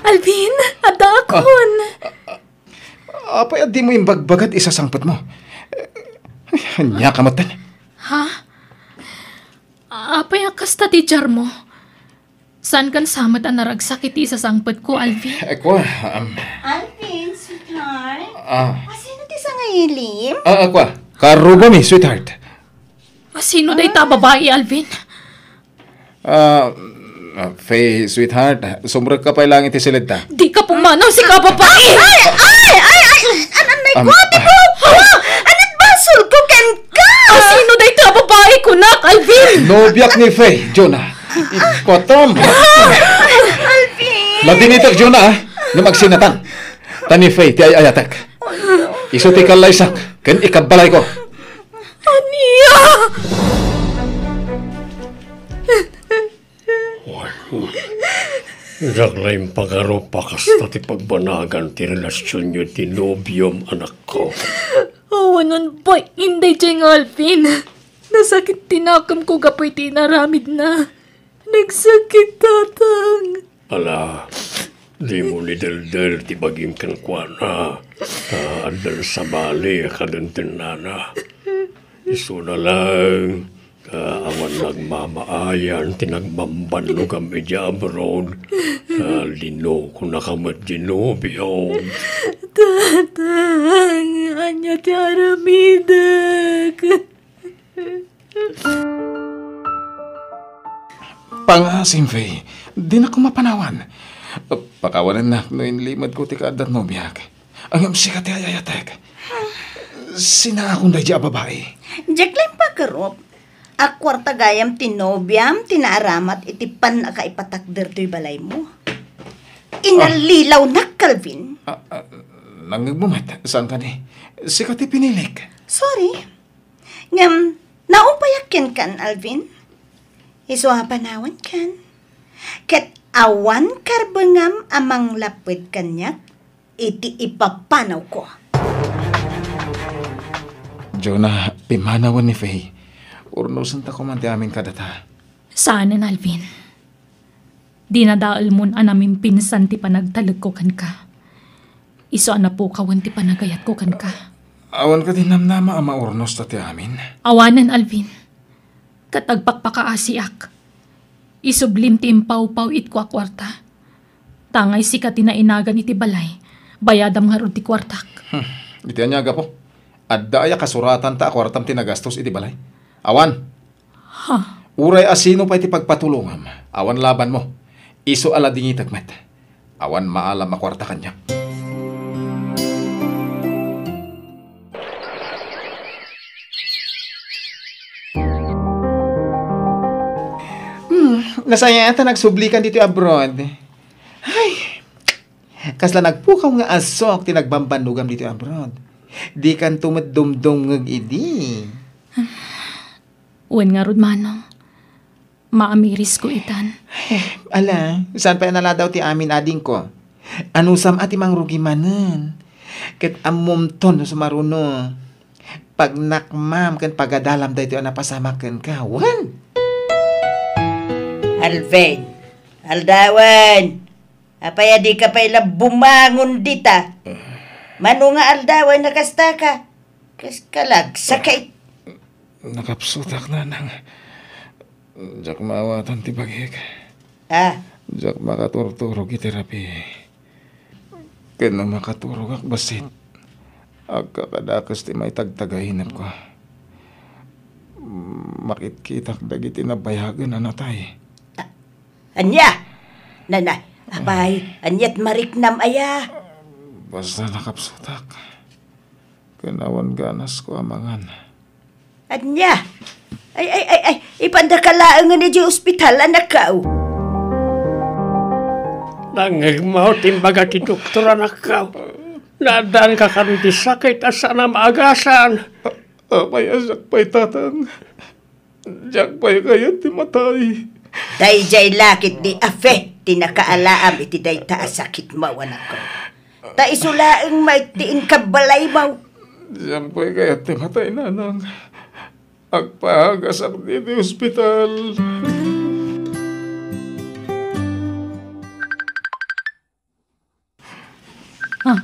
Alvin, addaakon. Apay a dimo imbagbaga ti isasangpetmo? Ania ka met? Ha? Apay a kasta ti diarmo? Saankan sa met a naragsak iti isasangpetko, Alvin? Eh, kua, um, Alvin, sweetheart. Ah. Asino ti sangaili? Ah, ah, kua. Karubomi, sweetheart. Asino dayta a babai, Alvin? Ah, ah, Faye, sweetheart, sumrekka pay laeng iti siledta. Dika pumanaw, sika a babai! Ay, ay, ay, ay, ay, an-, anay ko, Um, ate ko! Ah, anat basolko kenka! Asino dayta a babai, kunak, Alvin? Nobiak ni Faye, Jonah. Ipatang. Alvin! Ladinitek, Jonah, ah. Ngem agsinatan. Ta ni Faye ti ay-ayatek. Isu ti kallaysak ken ikabbalayko. Ania? Diak la impagarup a kasta ti pagbanagan ti relasionyo iti nobiom, anakko. Awan bain daydiay nga Alvin. Nasakit ti nakemko gapu iti inaramidna. Nagsakit, Tatang. Ala, dimo ni deldel ti bagim kenkuana, ta addan sabali a kadentennana. Isuna laeng, ta awan nagmamaayan ti nagbambannogam idiay abroad, ta linokonaka met diay nobiom. Tatang, ania ti aramidek? Pangaasim, Faye. Dinak mapanawan. Pakawanennak no inlimedko ti kaaddan nobiak. Ngem sika ti ay-ayatek. Sinaakon daydiay a babai. Diak la impagarup a kuarta gayam ti nobiam ti naaramat iti pannakaipatakder toy balaymo. Inallilawnak, Calvin. Ah, ah, nangngegmo met, saan kadi? Sika ti pinilik. Sorry. Ngem, naupayak kenkan, Alvin. Isu a panawankan. Ket awan karbengam a manglapped kaniak iti ipapanawko. Jonah, pimmanawen ni Faye. Urnosenta koma ti amin kadata. Saanen, Alvin. Dinadaelmon a namimpinsan ti panagtalekko kenka. Isu a napukawen ti panagayatko kenka. Awan kadi namnama a maurnos ta ti amin? Awanen, Alvin. Ket agpakpakaasiak. Isublim ti impawpaw-itko a kuarta. Tangay sika ti nainagan iti balay, bayadam ngarud ti kuartak. Hmm. Iti ania a gapu? Adda aya kasuratanta a kuartam ti nagastos iti balay? Awan. Ha? Uray asino pay ti pagpatulongam, awan labanmo. Isu a ladingitek met. Awan maalam a kuarta kaniak. Hmm, nasayaat a nagsublikan ditoy abroad. Ay, kasla nagpukaw nga asok ti nagbambannogam ditoy abroad. Dikanto met dumdumngeg idi. Wen ngarud, Manong. Maamirisko itan. Eh, ala, saan pay a naladaw ti amin, adingko? Anusam a ti mangrugi manen? Ket ammomton no sumaruno. Pagnakmam ken pagadalam daytoy a napasamak kenka, wen? Alvin, aldawen, apay a dika pay la bumangon dita? Mano nga aldawen a kastaka? Kas kalagsa kay. Nakapsutak, Nanang. Diak maawatan ti bagik. Ah? Diak makaturturog iti rabii. Ken no makaturogak bassit, agkakadakes ti maitagtagainepko. Makitkitak dagiti nabayagen a natay. Ah, ania? Nanay, apay, aniat mariknam aya? Basta nakapsutak. Ken awan ganasko a mangan. Ania? Ay, ay, ay, ay, ipandaka laengen idiay ospital, anakko. Nangngegmo ti imbaga ti doktor, anakko. Naaddaanka kano iti sakit a saan a maagasan. A-, apay a siak pay, Tatang? Diak pay kayat ti matay. Daydiay la ketdi a Fe ti nakaalaam iti dayta a sakitmo, anakko. Ta isu laeng met ti inkabbalaymo. Diak pay kayat ti matay, nanang. Agpagasak ditoy ospital. Ah,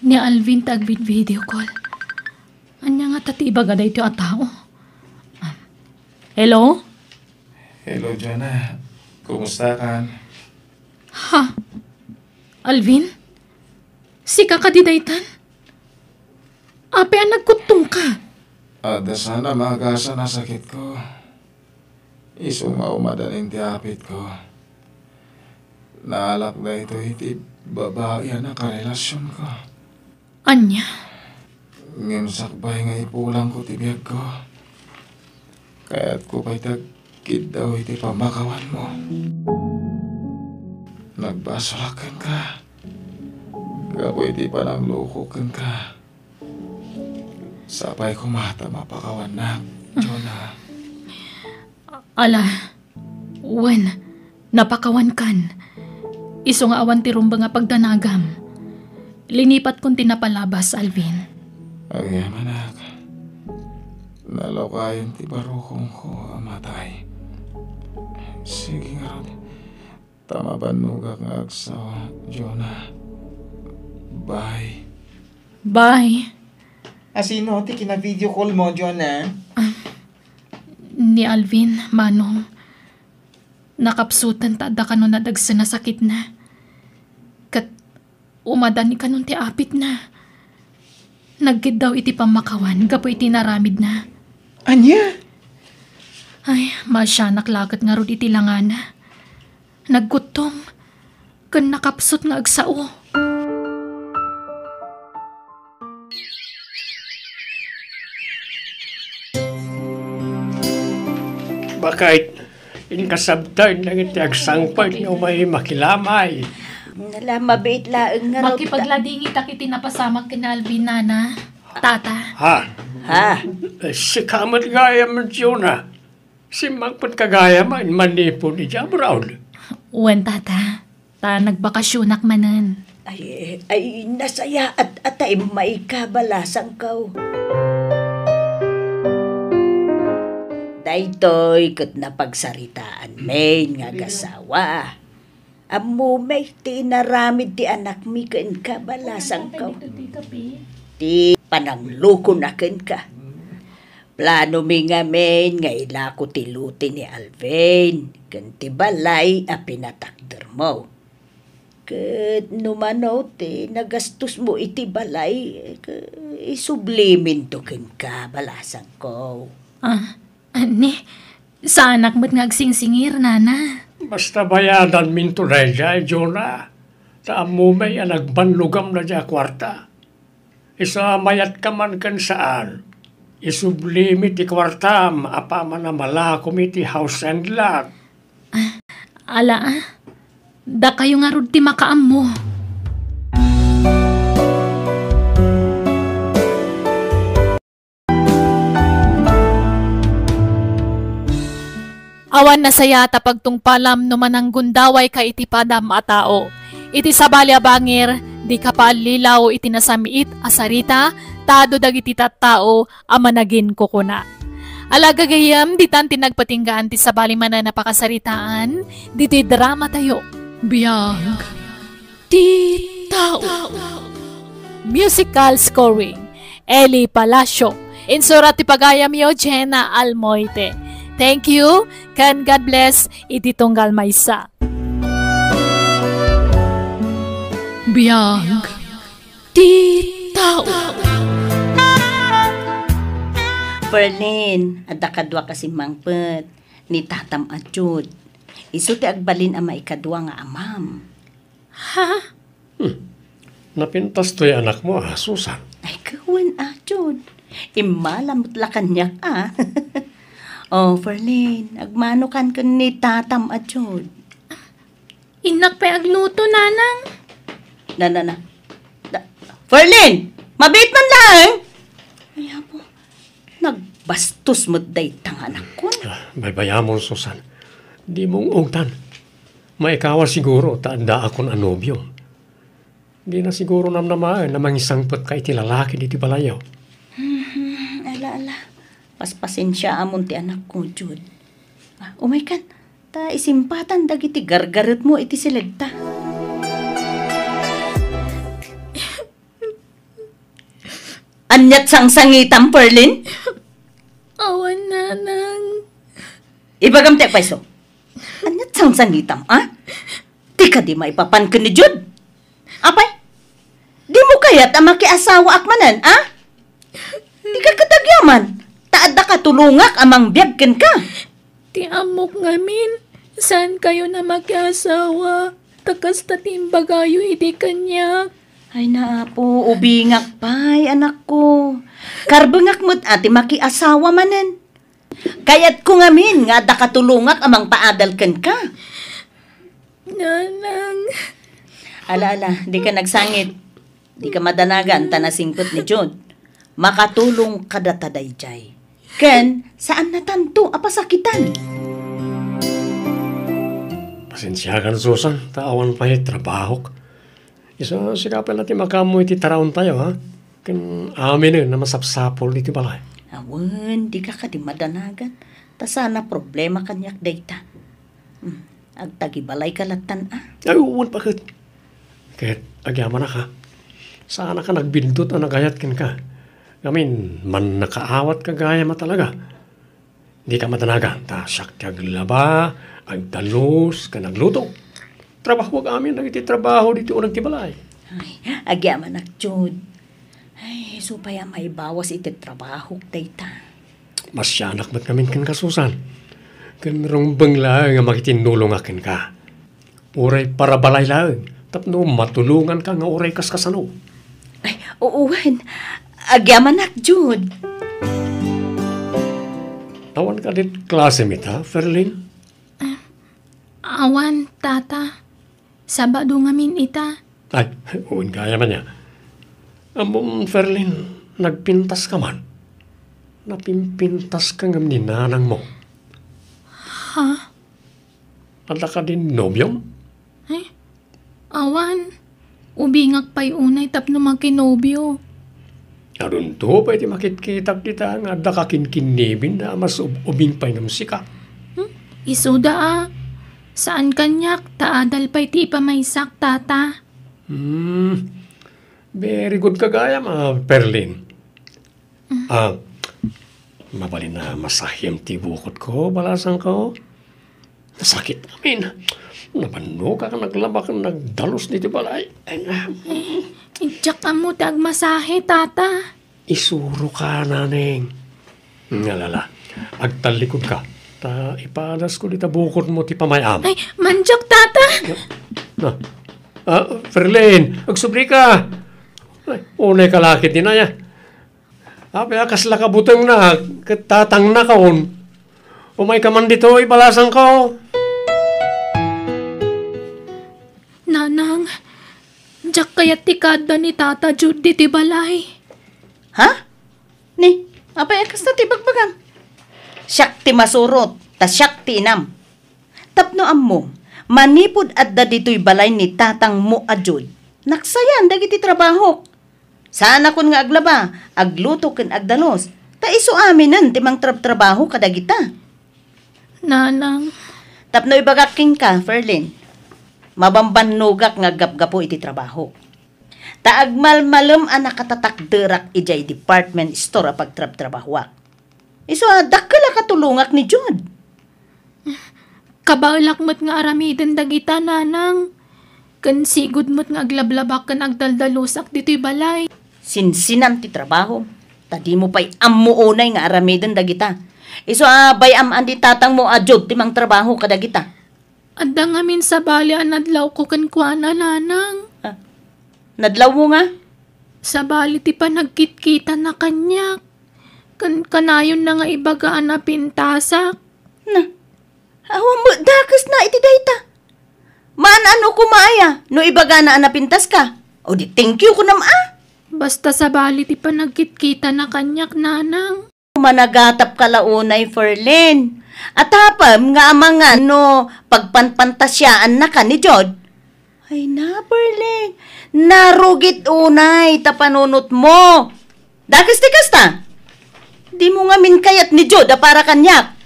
ni Alvin ti agvid-video call. Ania ngata ti ibaga daytoy a tao? Ah, hello? Hello, Jonah. Kumusta kan? Ha? Alvin? Sika kadi daytan? Apay a nagkuttongka? Adda saan a maagasan a sakitko. Isu nga umadan ti apitko. Naalak daytoy iti babai a nakarelasionko. Ania? Ngem sakbay nga ipulangko ti biagko, kayatko pay ti agkiddaw iti pammakawanmo. Nagbasolak kenka gapu iti panangloko kenka. Sapay koma ta mapakawannak, Jonah. Ala, wen, napakawankan. Isu nga awan ti rumbeng a pagdanagam. Linipatkon ti napalabas, Alvin. Agyamanak. Nalawkayon ti barukongko a matay. Sige ngarud. Ta mabannogak nga agsawa, Jonah. Bye. Bye. Asino ti kina-video call mo, Jonah? Ah, ni Alvin, Manong. Nakapsutan ta adda kano nadagsen a sakitna. Ket umadan ni kanon ti apitna. Nagkiddaw iti pammakawan gapu iti inaramidna. Ania? Ay, maasianak la ket ngarud iti langana. Nagkuttong ken nakapsut nga agsao. Bakit? Inkasabtan dagiti agsangpet nga umay makilamay. Nala, mabiit laeng ngarud. Makipagladingitak iti napasamak ken Alvin, Nana. Tata. Ha? Ha? Eh, sika met gayam, Jonah. Simmangpet ka gayam a manipon idiay abroad. Wen, Tata. Ta nagbakasionak manen. Ay, ay, nasayaat a ta immay kabalasangko. Daytoy ket napagsaritaanmin nga agasawa. Ammomay ti inaramid ti anakmi ken kabalasangko. Ti pananglokona kenka. Planomi ngamin nga ilako ti lote ni Alvin ken ti balay a pinatakdermo. Ket no mano ti nagastosmo iti balay, ke-, isubliminto kenka, balasangko. Ah, anni, saanak met nga agsingsingir, Nana. Basta bayadanminto daydiay, Jonah. Ta ammomay a nagbannogam daydiay a kuarta. Isu a mayatka man ken saan, isublimi ti kuartam apaman a malakom iti house and lot. Ah, ala, ah. Dakayo ngarud ti makaammo. Awan nasayaat a pagtungpalam no mananggundawayka iti padam a tao. Iti sabali a bangir, dika paallilaw iti nasamiit a sarita, ta adu dagiti tattao a managinkukuna. Ala gagayyem, ditan ti nagpatinggaan ti sabali manen a pakasaritaan, ditoy dramatayo. Biag ti tao. Musical scoring, Eli Palacio. Insurat ti pagayamyo, Jenna Almoite. Thank you, ken God bless iti tunggal maysa. Biag ti tao. Ferlin, adda kaduak a simmangpet, ni tatam a Jude. Isu ti agbalin a maikadua nga amam. Ha? Hmm. Napintas toy anakmo, a, Susan? Ay, kawen, a, Jude. Immala met la kaniak, a. O, Ferlin, agmanokan ken ni tatam a Jude. Innak pay agluto, Nanang. Na, na, na. Na, Ferlin! Mabiit man laeng! Ay, apo. Nagbastos met dayta nga anakkon. A, baybayamon, Susan. Dimo ungtan. Maikawa siguro ta addaakon a nobiom. Dina siguro namnamaen a mangisangpetka iti lalaki ditoy balayyo. Hmm, ala, ala. Paspasensiaamon ti anakko, Jude. Ah, umaykan. Ta isimpatan dagiti gargaretmo iti silegta. Ania't sangsangitam, Perlin? Awan, Nanang. Ibagam ti agpayso. Ania't sangsangitam, a? Ti kadi maipapan ken ni Jude? Apay, dimo kayat a makiasawaak manen, a? Dika ket agyaman, ta adda katulongak a mangbiag kenka. Ti ammok ngamin, saankayon a makiasawa, ta kasta ti imbagayo idi kaniak. Ay, na, Apo, ubingak pay, anakko. Karbengak met a ti makiasawa manen. Kayatko ngamin nga adda katulongak a mangpaadal kenka. Nanang. Ala, ala, dika nagsangit. Dika madanagan ta nasingpet ni Jude. Makatulong kadata daydiay. Ken, saannatanto a pasakitan. Pasensiakan, Susan, ta awan pay trabahok. Isu, sika pay la ti makaammo iti taraontayo, ha? Ken aminen a masapsapul iti balay. Awan, dika kadi madanagan. Ta saan a problema kaniak dayta. Hmm, agtagibalayka lattan, a? Ay, wen, baket. Ket agyamanak, ha? Saanak a nagbiddut a nagayat kenka. Ngamin, mannakaawatka gayam a talaga. Dika madanagan, ta siak ti aglaba, agdalus, ken agluto. Trabahoak amin dagiti trabaho ditoy uneg ti balay. Ay, agyamanak, Jude. Ay, isu pay a maibawas iti trabahok dayta. Masianak met ngamin kenka, Susan. Ken rumbeng laeng a makitinnulongak kenka. Uray para balay laeng, tapno matulonganka nga uray kaskasano. Ay, oo, wen. Agyamanak, Jude. Awan kadi klasem ita, Ferlin? Ah, awan, Tata. Sabado ngamin ita. Ay, wen gayam ania. Ammom, Ferlin, nagpintaska man. Napimpintaska ngem ni nanangmo. Ha? Adda kadi nobiom? Eh, awan. Ubingak pay unay tapno makinobio. Adunto pay ti makitkitak dita nga adda kakinkinnibin a mas ub-, ubing pay ngem sika. Hmm? Isuda a. Saan kaniak, ta adal pay ti ipamaysak, Tata. Hmm. Very good ka gayam, a, Perlin. Ah, mabalin a masahem ti bukotko, balasangko. Nasakit amin. Nabannogak, naglaba ken nagdalus ditoy balay. Ay, na. Diak ammo ti agmasahe, Tata. Isuroka, naneng. Ngalala, agtallikudka. Ta ipadasko dita bukotmo ti pamay-am. Ay, mandiak, Tata. Na. Ah, Ferlin, agsublika. Ay, unay ka lakit dinaya. Apay a kasla kabutengnak ket tatangnakon? Umayka man ditoy, balasangko. Nanang, diak kayat ti kaadda ni Tata Jude ditoy balay. Ha? Ni, apay a kasta ti bagbagam? Siak ti masurot, ta siak ti inam. Tapno ammom, manipud adda ditoy balay ni tatangmo a Jude, naksayan dagiti trabahok. Saanakon nga aglaba, agluto ken agdalus, ta isu aminen ti mangtrabtrabaho kadagita. Nanang. Tapno ibagak kenka, Ferlin, mabambannogak nga aggapgapu iti trabahok. Ta agmalmalem a nakatatakderak idiay department store a pagtrabtrabahoak. Isu a dakkel a katulongak ni Jude. Kabaelak met nga aramiden dagita, nanang. Ken sigud met nga aglablabak ken agdaldalusak ditoy balay. Sinsinam ti trabahom, ta dimo pay ammo unay nga aramiden dagita. Isu a bay-am a ni tatangmo a Jude ti mangtrabaho kadagita. Adda ngamin sabali a nadlawko kenkuana, nanang. Ah, nadlawmo nga? Sabali ti panagkitkitana kaniak. Ken kanayonna nga ibaga a napintasak. Na, awan met dakesna iti dayta. Maan-ano koma aya no ibagana a napintaska? O di thank you kunam a? Basta sabali ti panagkitkitana kaniak, nanang. Managatapka la unay, Ferlin. Atapem nga amangan no pagpanpantasiaannaka ni Jude. Ay na, Ferlin. Narugit unay ta panunotmo. Dakes ti kasta. Dimo ngamin kayat ni Jude a para kaniak.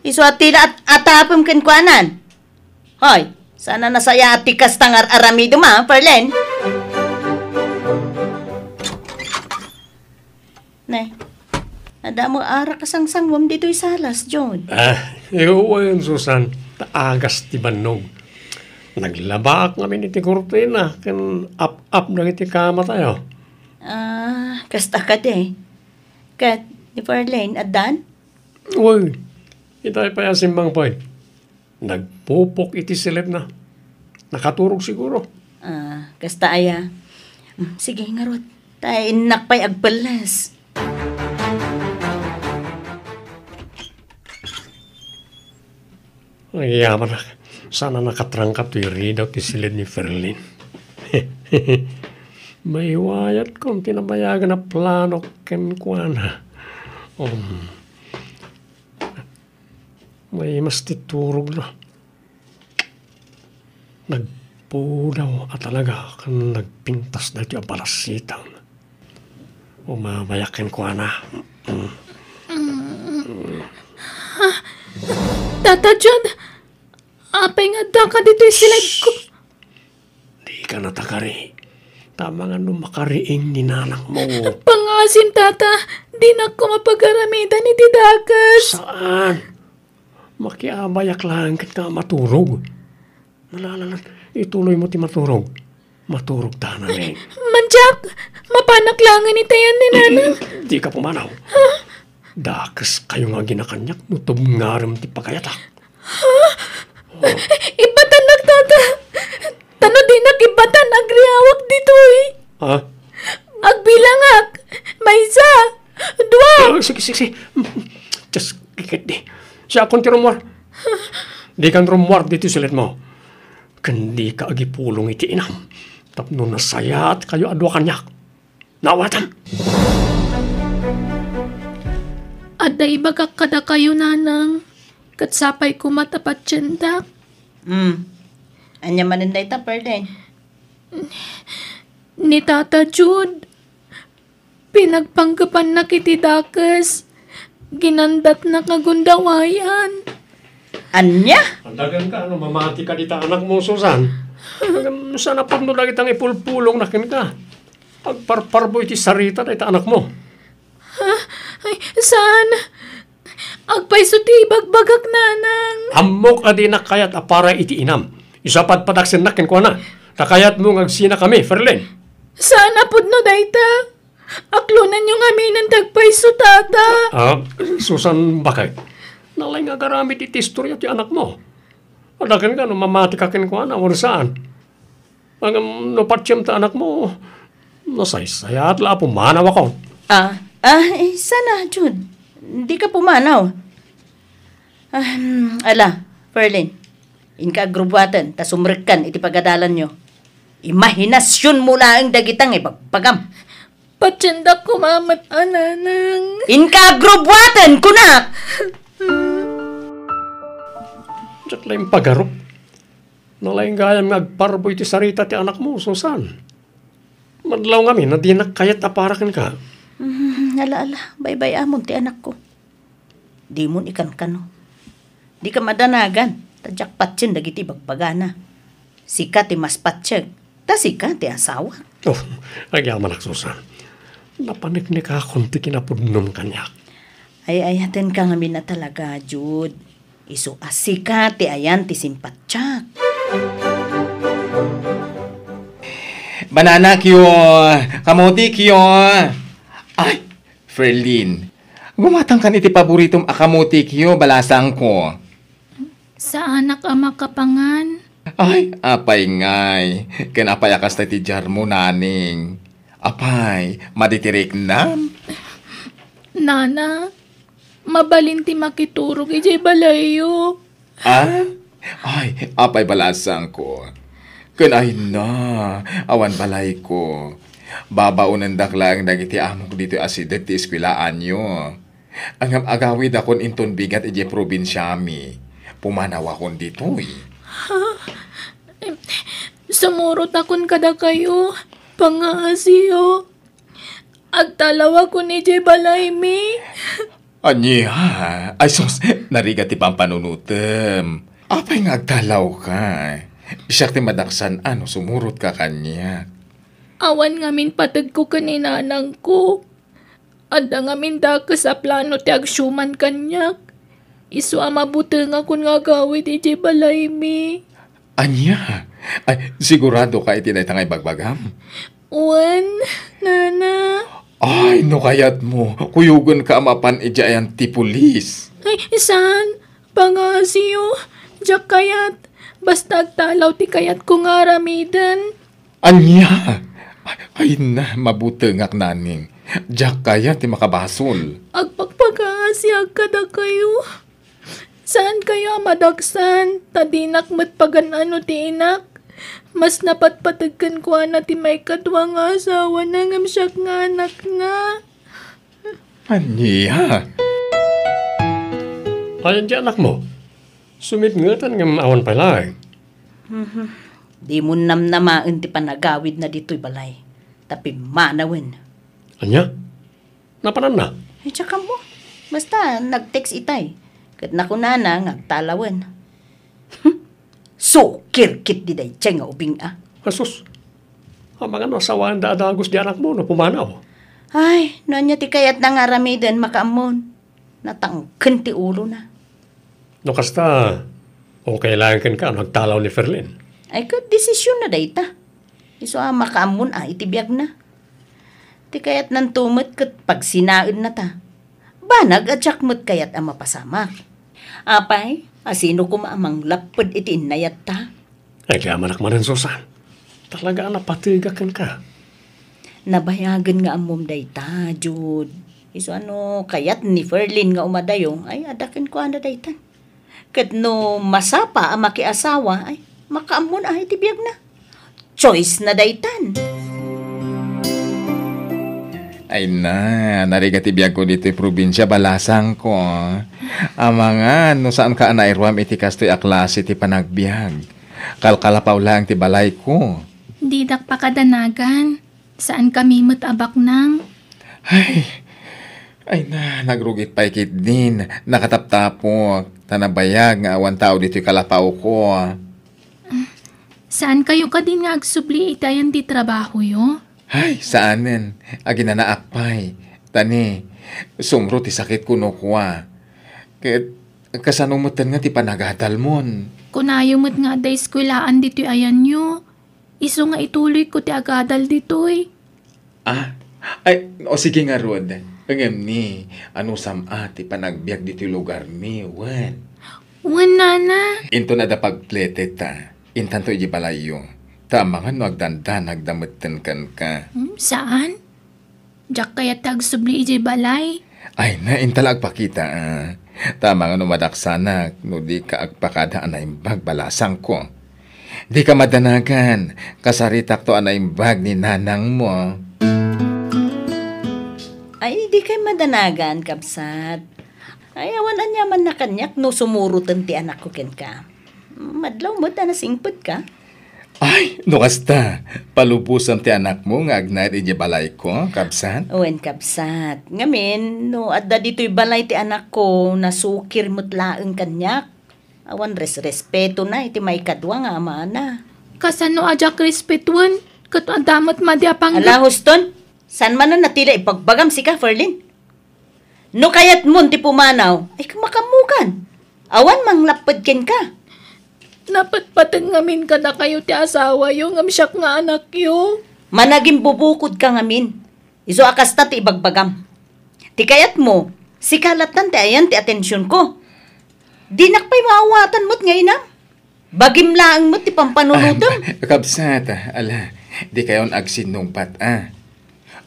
Isu a ti la at-, atapem kenkuanan. Hoy, saan a nasayaat ti kasta nga ar-aramidem a, Ferlin? Ne, adda met arak a sangsangwem ditoy salas, Jude. Ah, wen, Susan, ta agas ti bannog. Naglabaak ngamin iti kurtina ken ap-ap dagiti kamatayo. Ah, kasta kadi. Ket ni Ferlin, addan? Wen, itay pay a simmang pay. Nagpupok iti siledna. Nakaturog siguro. Ah, kasta aya. Mm, sige, ngarud. Ta innak pay agpelles. Ay, yaman, saan a nakatrangkap ti ridaw ti siled ni Ferlin. Maiwayat kon ti nabayagan a plano kenkuana. Um, Maimas ti turogna. Nagpudaw a talaga ken nagpintas daytoy a balasitang. Umabaya kenkuana. Mm. Tata John, apay nga addaka ditoy siledko? Dika natakari. Ta amangan no makariing ni nanakmo. Pangngaasim, Tata. Dinak koma pagaramidan iti dakes. Saan? Makiabayak laeng ket nga maturog. Nalalalan, ituloymo ti maturog. Maturog ta, Naneng. Mandiak, mapanak laengen itayan ni Nanang. Dika pumanaw. Dakeskayo nga aginakaniak no tubngarem ti pagayatak. Ha? Oh. Ibbatannak, Tata. Ta no dinak ibbatan, agriawak ditoy. Ha? Agbilangak. Maysa. Dua. Ah, sige, sige, sige. Just kikit di. Siakon ti rummuar. Dikan rummuar ditoy siledmo. Ken dika agipulong iti inam. Tapno nasayaatkayo a dua kaniak. Naawatam! Adda ibagak kadakayo, Nanang, ket sapay koma ta patiendak. Hmm. Ania manen dayta, Ferlin? Ni Tata Jude, pinagpanggepannak iti dakes. Ginandatnak nga gundawayan. Ania? Adagan ka, no mamati ka dita anakmo, Susan. Ngem saan a pudno dagita nga ipulpulongna kenka. Agparparbo iti sarita dayta anakmo. Ha? Ay, saan? Agpayso ti ibagbagak, Nanang. Ammok a dinak kayat a para iti inam. Isu a padpadaksennak kenkuana. Ta kayatmo nga agsinakami, Ferlin. Saan a pudno dayta? Aklonanyo ngaminen ti agpayso, Tata. Ah, Susan, bakit? Nalaing nga agaramid iti istoria ti anakmo. Adagan ka no mamati ka kenkuana, wenno saan. Ngem no patiem ta anakmo, nasaysayaat la a pumanawakon. Ah, ah, eh, sana, Jude. Dika pumanaw. Ah, hmm, ala, Ferlin, inka agrubuaten ta sumrekkan iti pagadalanyo. Imahinasionmo laeng dagita nga ibagbagam. Patiendak koma met a, Nanang. Inka agrubuaten, kunak! Diak la impagarup. Nalaing gayam nga agparbo iti sarita ti anakmo, Susan. Madlaw ngamin a dinak kayat a para kenka. Mm, ala, ala, baybay-amon ti anakko. Dimon ikankano. Dika madanagan, ta diak patien dagiti ibagbagana. Sika ti mas patiek, ta sika ti asawak. Oh, agyamanak, Susan. Napaneknekakon ti kinapudnom kaniak. Ay-ayatenka ngamin a talaga, Jude. Isu a sika ti ayan ti simpatiak. Bananakyo, kamotikyo. Ay, Ferlin, gumatangkan iti paboritom a kamotikyo, balasangko. Saanak a makapangan. Ay, apay ngay? Ken apay a kasta ti diarmo, Naneng? Apay, madi ti riknam? Nana, mabalin ti makiturog idiay balayyo. Ah? Ay, apay balasangko. Ken ay na, awan balayko. Babaonendak laeng dagiti amok ditoy a sideg ti eskuelaanyo. Ngem agawidakon inton bigat idiay probinsiami. Pumanawakon ditoy. Ha? Em, Sumurotakon kadakayo, pangaasiyo. Agtalawakon idiay balaymi. Ania? Ay sus, narigat ti pampanunotem. Apay nga agtalawka? Siak ti madaksan a no sumurotka kaniak. Awan ngamin pategko ken inanangko. Adda ngamin dakes a plano ti agsiuman kaniak. Isu a mabutengakon nga agawid idiay balaymi. Ania? Ay, siguradoka iti dayta nga ibagbagam? Wen, nana. Ay, no kayatmo, kuyogenka a mapan idiay ayan ti pulis. Ay, saan? Pangaasiyo, diak kayat. Basta agtalaw ti kayatko nga aramiden. Ania? Ay na, mabutengak, Naneng. Diak kayat ti makabasol. Agpakpakaasiak kadakayo. Saankayo a madaksan, ta dinak met pagan-ano ti inak. Mas napatpateg kenkuana ti maikadua nga asawana ngem siak nga anakna. Ania? Ayan ti anakmo? Sumitngetan ngem awan pay laeng. Mhm. Dimo namnamaen ti panagawidna ditoy balay. Ta pimmanawen. Ania? Napananna? Ay, diak ammo. Basta, nag-text itay. Ket nakunana nga agtalawen. Sukir ketdi daydiay nga ubing a. Asus. Amangan no asawaenda a dagus di anakmo no pumanaw. Ay, no ania ti kayatna nga aramiden, makaammon. Natangken ti ulona. No kasta, okay laeng kenka no agtalaw ni Ferlin. Ay, ket desisionna dayta. Isu a makaammon a iti biagna. Ti kayatnanto met ket pagsinaenna ta. Banag a diak met kayat a mapasamak. Apay, a sino koma a manglapped iti innayatta? Ay, kayamanak manen, Susan. Talaga a napategak kenka. Nabayagen nga ammom dayta, Jude. Isu a no kayat ni Ferlin nga umadayo, ay, adda kenkuana daytan. Ket no masapa a makiasawa, ay, makaammon a iti biagna. Choice na daytan. Ay na, narigat ti biagko ditoy probinsia, balasangko. Amangan, no saanka a nairuam iti kastoy a klase ti panagbiag. Kalkalapaw laeng ti balayko. Didak pakadanagan. Saankami met a baknang. Ay, ay na, nagrugit pay ketdin. Nakataptapok, ta nabayag nga awan tao ditoy kalapawko. Saankayo kadin nga agsubli iti ayan ti trabahoyo? Ay, saanen. Aginanaak pay. Ta ni, sumro ti sakitko no kua. Ket kasano metten nga ti panagadalmon? Kunayo met nga adda eskuelaan ditoy ayanyo. Isu nga ituloyko ti agadal ditoy. Ah, ay, o sige ngarud. Ngem ni, anusam a ti panagbiag ditoy lugarmi, wen? Wen, nana. Inton adda pagpleted ta, intanto iti balayyo. Ta amangan no agdandanagda metten kenka. Hmm, saan? Diak kayat ti agsubli idiay balay. Ay na, inta la agpakita, ah. Ta amangan no madaksanak no dika agpakada a naimbag, balasangko. Dika madanagan, kasaritakto a naimbag ni nanangmo. Ay, dikay madanagan, kabsat. Ay, awan aniamanna kaniak no sumuroten ti anakko kenka. Madlaw met a nasingpet ka. Ay, no kasta, palubosam ti anakmo nga agnaed idiay balayko, kabsat? Wen, kabsat. Ngamin, no adda ditoy balay ti anakko, nasukir met laeng kaniak. Awan resrespetona iti maikadua nga amana. Kasano a diak respetuen? Ket adda met madi a pangga- Ala, huston? Saan manen a ti la ibagbagam sika, Ferlin? No kayatmon ti pumanaw, ay, makaammokan. Awan manglapped kenka. Napatpateg ngamin kadakayo ti asawayo ngem siak nga anakyo. Managimbubukodka ngamin. Isu a kasta ti ibagbagam. Ti kayatmo, sika lattan ti ayan ti atensionko. Dinak pay maawatan met nga inam. Bagim laeng met ti pampanunotem. Ah, kabsat, ala, dikayon agsinnungpat, ah.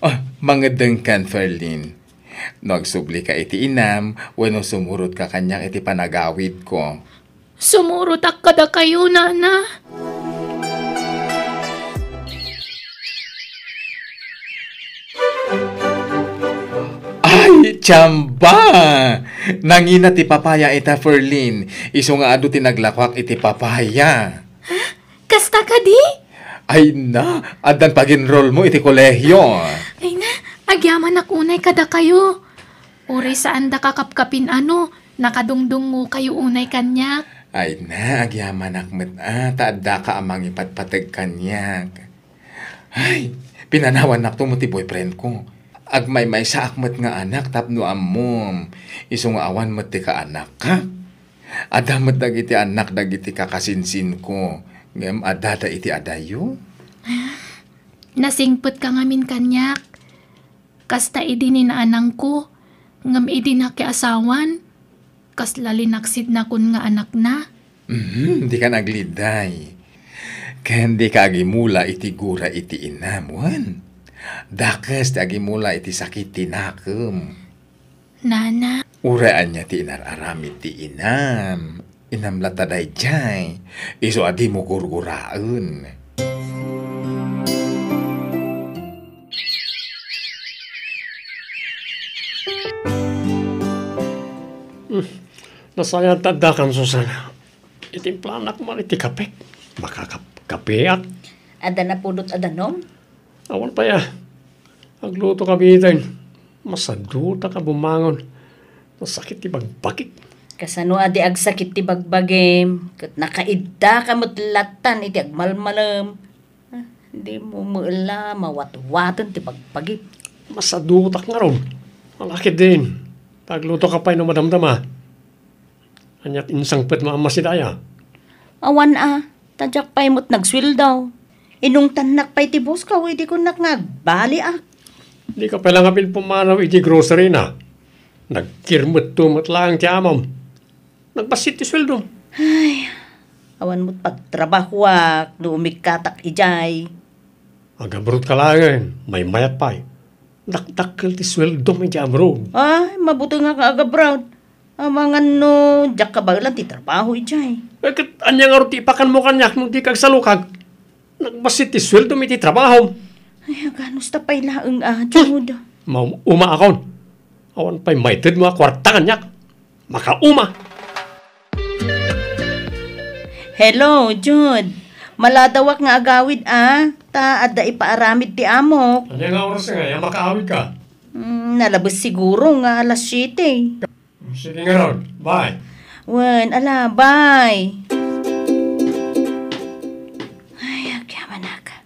Oh, mangeddengkan, Ferlin. No agsublika iti inam, wenno sumurotka kaniak iti panagawidko. Sumurotak kadakayo, nana. Ay, tiamba! Nangina ti papaya ita, Ferlin. Isu nga adu ti naglakuak iti papaya. Ha? Kasta kadi? Ay na, addan pag-enroll mo iti kolehio. Ay na, agyamanak unay kadakayo. Uray saanda kakapkapin ano, nakadungdungngokayo unay kaniak. Ay na, agyamanak met a, ta addaka a mangipatpateg kaniak. Ay, pinanawannakto met ti boyfriend ko. Agmaymaysaak met nga anak tapno ammom, isu nga awan met ti kaanakka. Adda met dagiti annak dagiti kakasinsinko, ngem addada iti adayo. Nasingpetka ngamin kaniak. Kasta idi ni naanangko, ngem idi nakiasawan, kasla linaksidnakon nga anakna. Mhm, dika nagligday. Ken dika agimula iti gura iti inam, wen? Dakes ti agimula iti sakit ti nakem. Nana. Uray ania ti inar-aramid ti inam, inam latta daydiay, isu a dimo gurguraen. Hmm, nasayaat ta addakam, Susan. Itimplanak man iti kapek. Makakap-, kapeak. Adda napudot a danum? Awan pay a. Agluto ka biten. Masadutak a bumangon. Nasakit ti bagbagik. Kasano a di agsakit ti bagbagim? Ket nakaidda ka met lattan iti agmalmalem. Ah, dimo met la mawatwaten ti bagbagim. Masadutak ngarud. Ala ketdin. Agluto ka pay no madamdama. Ania ti insangpetmo a masidaya? Awan a, ta diak pay met nagsueldo. Inungtannak pay ti boss ko idi kunnak nga agbaliak. Dika pay la ngamin pumanaw iti grocery na. Nagkirmetto met laeng ti amom. Nagbassit ti sueldom. Ay, awan met pagtrabahoak no umikkatak idiay. Agabroad ka laengen, maymayat pay. Dakdakkel ti sueldom idiay abroad. Ay, mabutengak nga agabroad. Amangan no diak kabaelan ti trabaho idiay. Eh, ket ania ngarud ti ipakanmo kaniak no dika agsalukag? Nagbassit ti sueldom iti trabahom. Ay, aganusta pay laeng a, Jude. Maum-umaakon. Awan pay maitedmo a kuarta kaniak. Makauma. Hello, Jude. Maladawak nga agawid a, ta adda ipaaramid ti amok. Ania nga oras ngay a makaawid ka? Mm, nalabes siguro nga alas siete. Sige ngarud. Bye. Wen, ala, bye. Ay, agyamanak.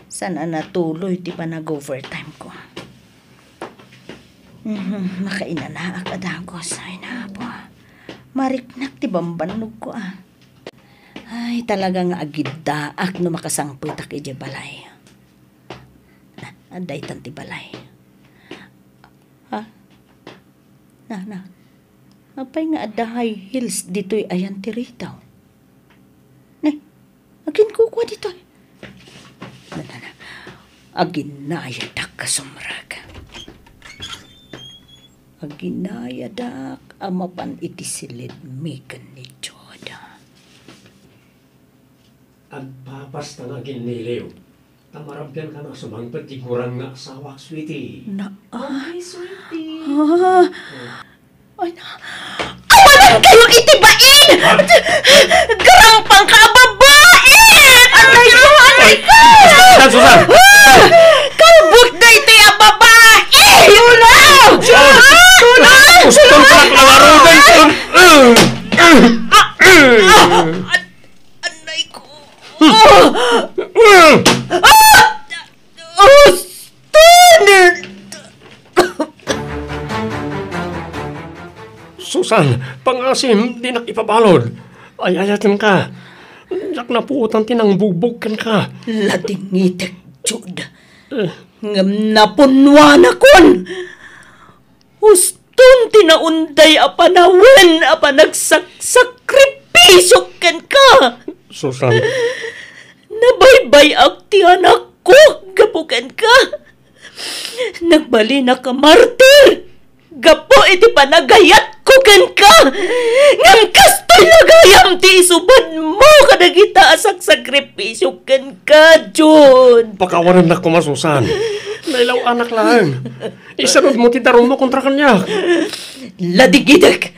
Saan a natuloy ti panag-overtime ko? Mhm, makainanaak a dagus. Ay, napo. Mariknak ti bambannog ko, ah. Ay, talaga nga agiddaak no makasangpetak idiay balay. Na, adda itan ti balay. Ha? Na, na. Apay nga adda high heels ditoy ayan ti retail? Ne, aginkukua ditoy. Na, na, na. Aginayadak a sumrek. Aginayadak a mapan iti silidmi ken ni Jude. Agpapasta nga aginniliw. Ta marabbianka nga sumangpet ti guram nga asawak, sweetie. Na, ah. Okay, sweetie. Ah. Ay, na. Awanankayo iti bain! Ah. Garampangka a babai! Aray ko, aray ko! Susan, Susan! Ah! Kalbut daytoy a babai! Tulong! Ah! Tulong! Uston ko lang lawarugan! Ah! Ah! Ah! Anay ko. Ah! Uston! Susan, pangasim, dinak ipabalud. Ay-ayatenka. Diak napuotan ti nangbugbog kenka. Ladingitek, Jude. Eh. Ngem napunnuanakon. Uston ti naunday a panawen a panagsaksakripisio kenka. Susan. Nabaybay-ak ti anakko gapu kenka. Nagbalinak a martir gapu iti panagayatko kenka. Ngem kastoy la gayam ti isubadmo kadagita a saksakripisio kenka, Jude. Pakawanennak koma, Susan. Nailaw-anak laeng. Isanudmo ti darummo kontra kaniak. Ladingidek.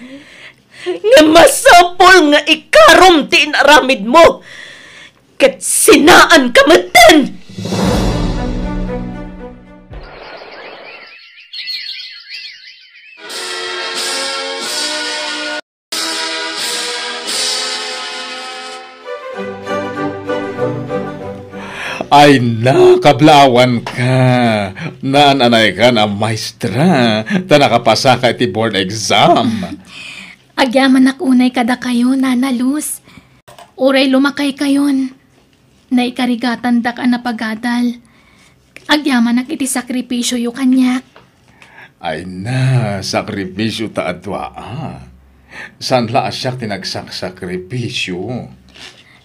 Nga masapul nga ikarom ti inaramidmo. ket sinaanka metten! Ay na, kablaawanka. Naan-anaykan a maestra, ta nakapasaka iti board exam. Agyamanak unay kadakayo, Nana Luz. Uray lumakaykayon, naikarigatandak a napagadal. Agyamanak iti sakripisioyo kaniak. Ay na, sakripisio ta a dua, a. Saan la a siak ti nagsaksakripisio.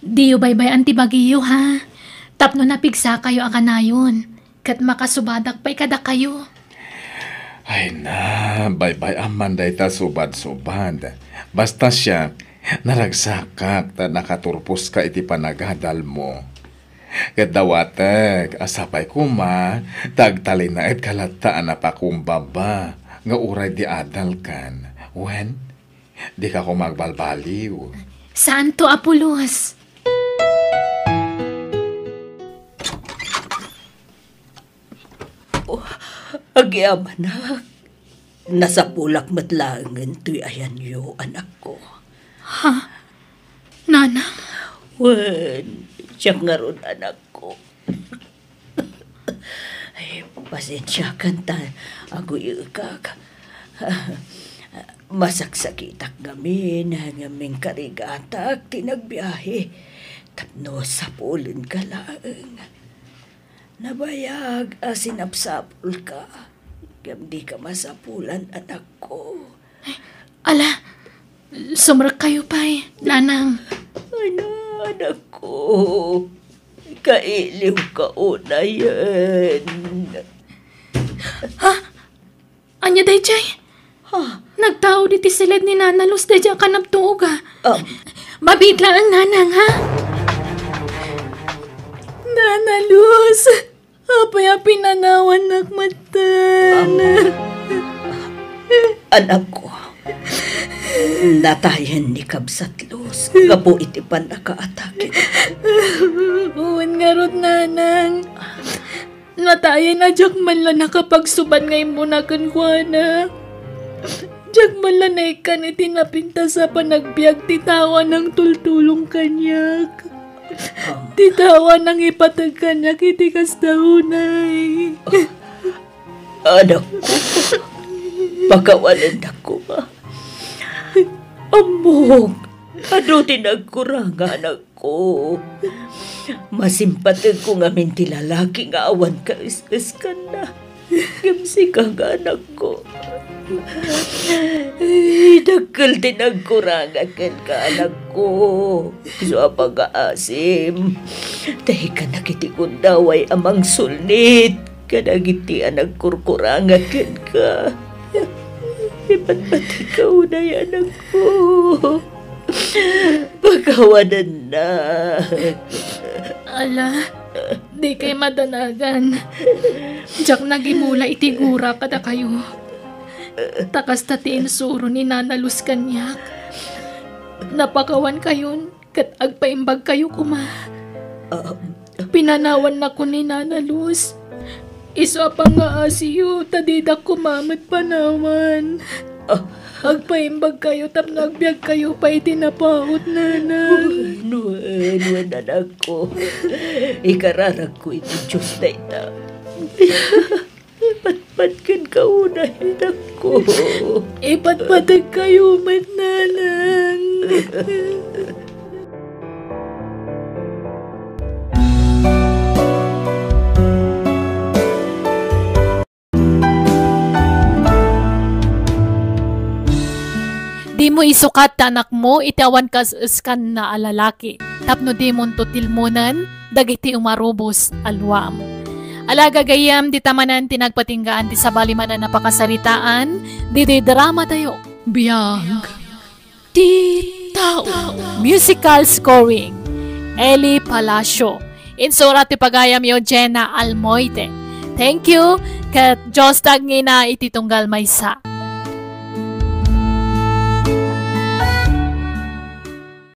Diyo baybay-an ti bagiyo, ha? Tapno napigsakayo a kanayon, ket makasubadak pay kadakayo. Ay na, baybay-am man dayta subad-subad. Basta siak, naragsakak ta nakaturposka iti panagadalmo. Ket dawatek a sapay koma ta agtalinaedka latta a napakumbaba nga uray di adalkan. Wen, dika koma agbalbaliw. Santo Apulos! Oh, agyamanak. Nasapulak met laengen toy ayanyo, anakko. Ha? Nanang? Wen, siak ngarud, anakko. Ay, pasensiakan ta aguy-ekak. Masaksakitak ngamin, ngem inkarigatak ti nagbiahe tapno sapulenka laeng. Nabayag a sinapsapulka, ngem dika masapulan, anakko. Ala, sumrekkayo pay, nanang. Ay na, anakko. Kailiwka unayen. Ha? Ania daydiay? Ha? Nagtaud iti siled ni Nana Luz daydiay a kanabtuog, a. Ah. Mabiit laeng, nanang, ha? Nana Luz, apay a pinanawannak metten? Anakko, natayen ni Kabsat Luz gapu iti pannakaatake. Wen ngarud, nanang. Natayen a diak man la nakapagsubat nga immuna kenkuana. Diak man la naikkan iti napintas a panagbiag ti tao a nangtultulong kaniak. Ti tao a nangipateg kaniak iti kasta unay. Anakko, pakawanennak koma. Ammok, adu ti nagkuranga, anak. Ko. Masimpategko ngamin ti lalaki nga awan kaes-eskanna. Ngem sika nga anakko. Ay, dakkel ti nagkuranga kenka, anakko. Isu a pangngaasim. Daykanak iti gundaway a mangsulnit kadagiti a nagkurkuranga kenka. Ipatpategka unay, anakko. Pakawanennak. Ala, dikay madanagan. Diak nagimula iti gura kadakayo. Ta kasta ti insuro ni Nana Luz kaniak. Napakawankayon ket agpaimbagkayo koma. Ah, Pinanawannakon ni Nana Luz. Isu a pangngaasim ta didak koma met panawan. Ah. Agpaimbagkayo tapno agbiagkayo pay iti napaut, nanang. Wen, wen, wen, anakko. Ikararagko iti Dios dayta. Ipatpat kenka unay, anakko. Ipatpategkayo met, nanang. Dimo isukat ti anakmo iti awan kaes-eskanna a lalaki, tapno dimonto tilmonen dagiti umarubos a luam. Ala, gagayyem, dita manen ti nagpatinggaan ti sabali manen a pakasaritaan, ditoy dramatayo. Biag ti tao. Musical scoring, Eli Palacio. Insurat ti pagayamyo, Jenna Almoite. Thank you, ket Dios ti agngina iti tunggal maysa.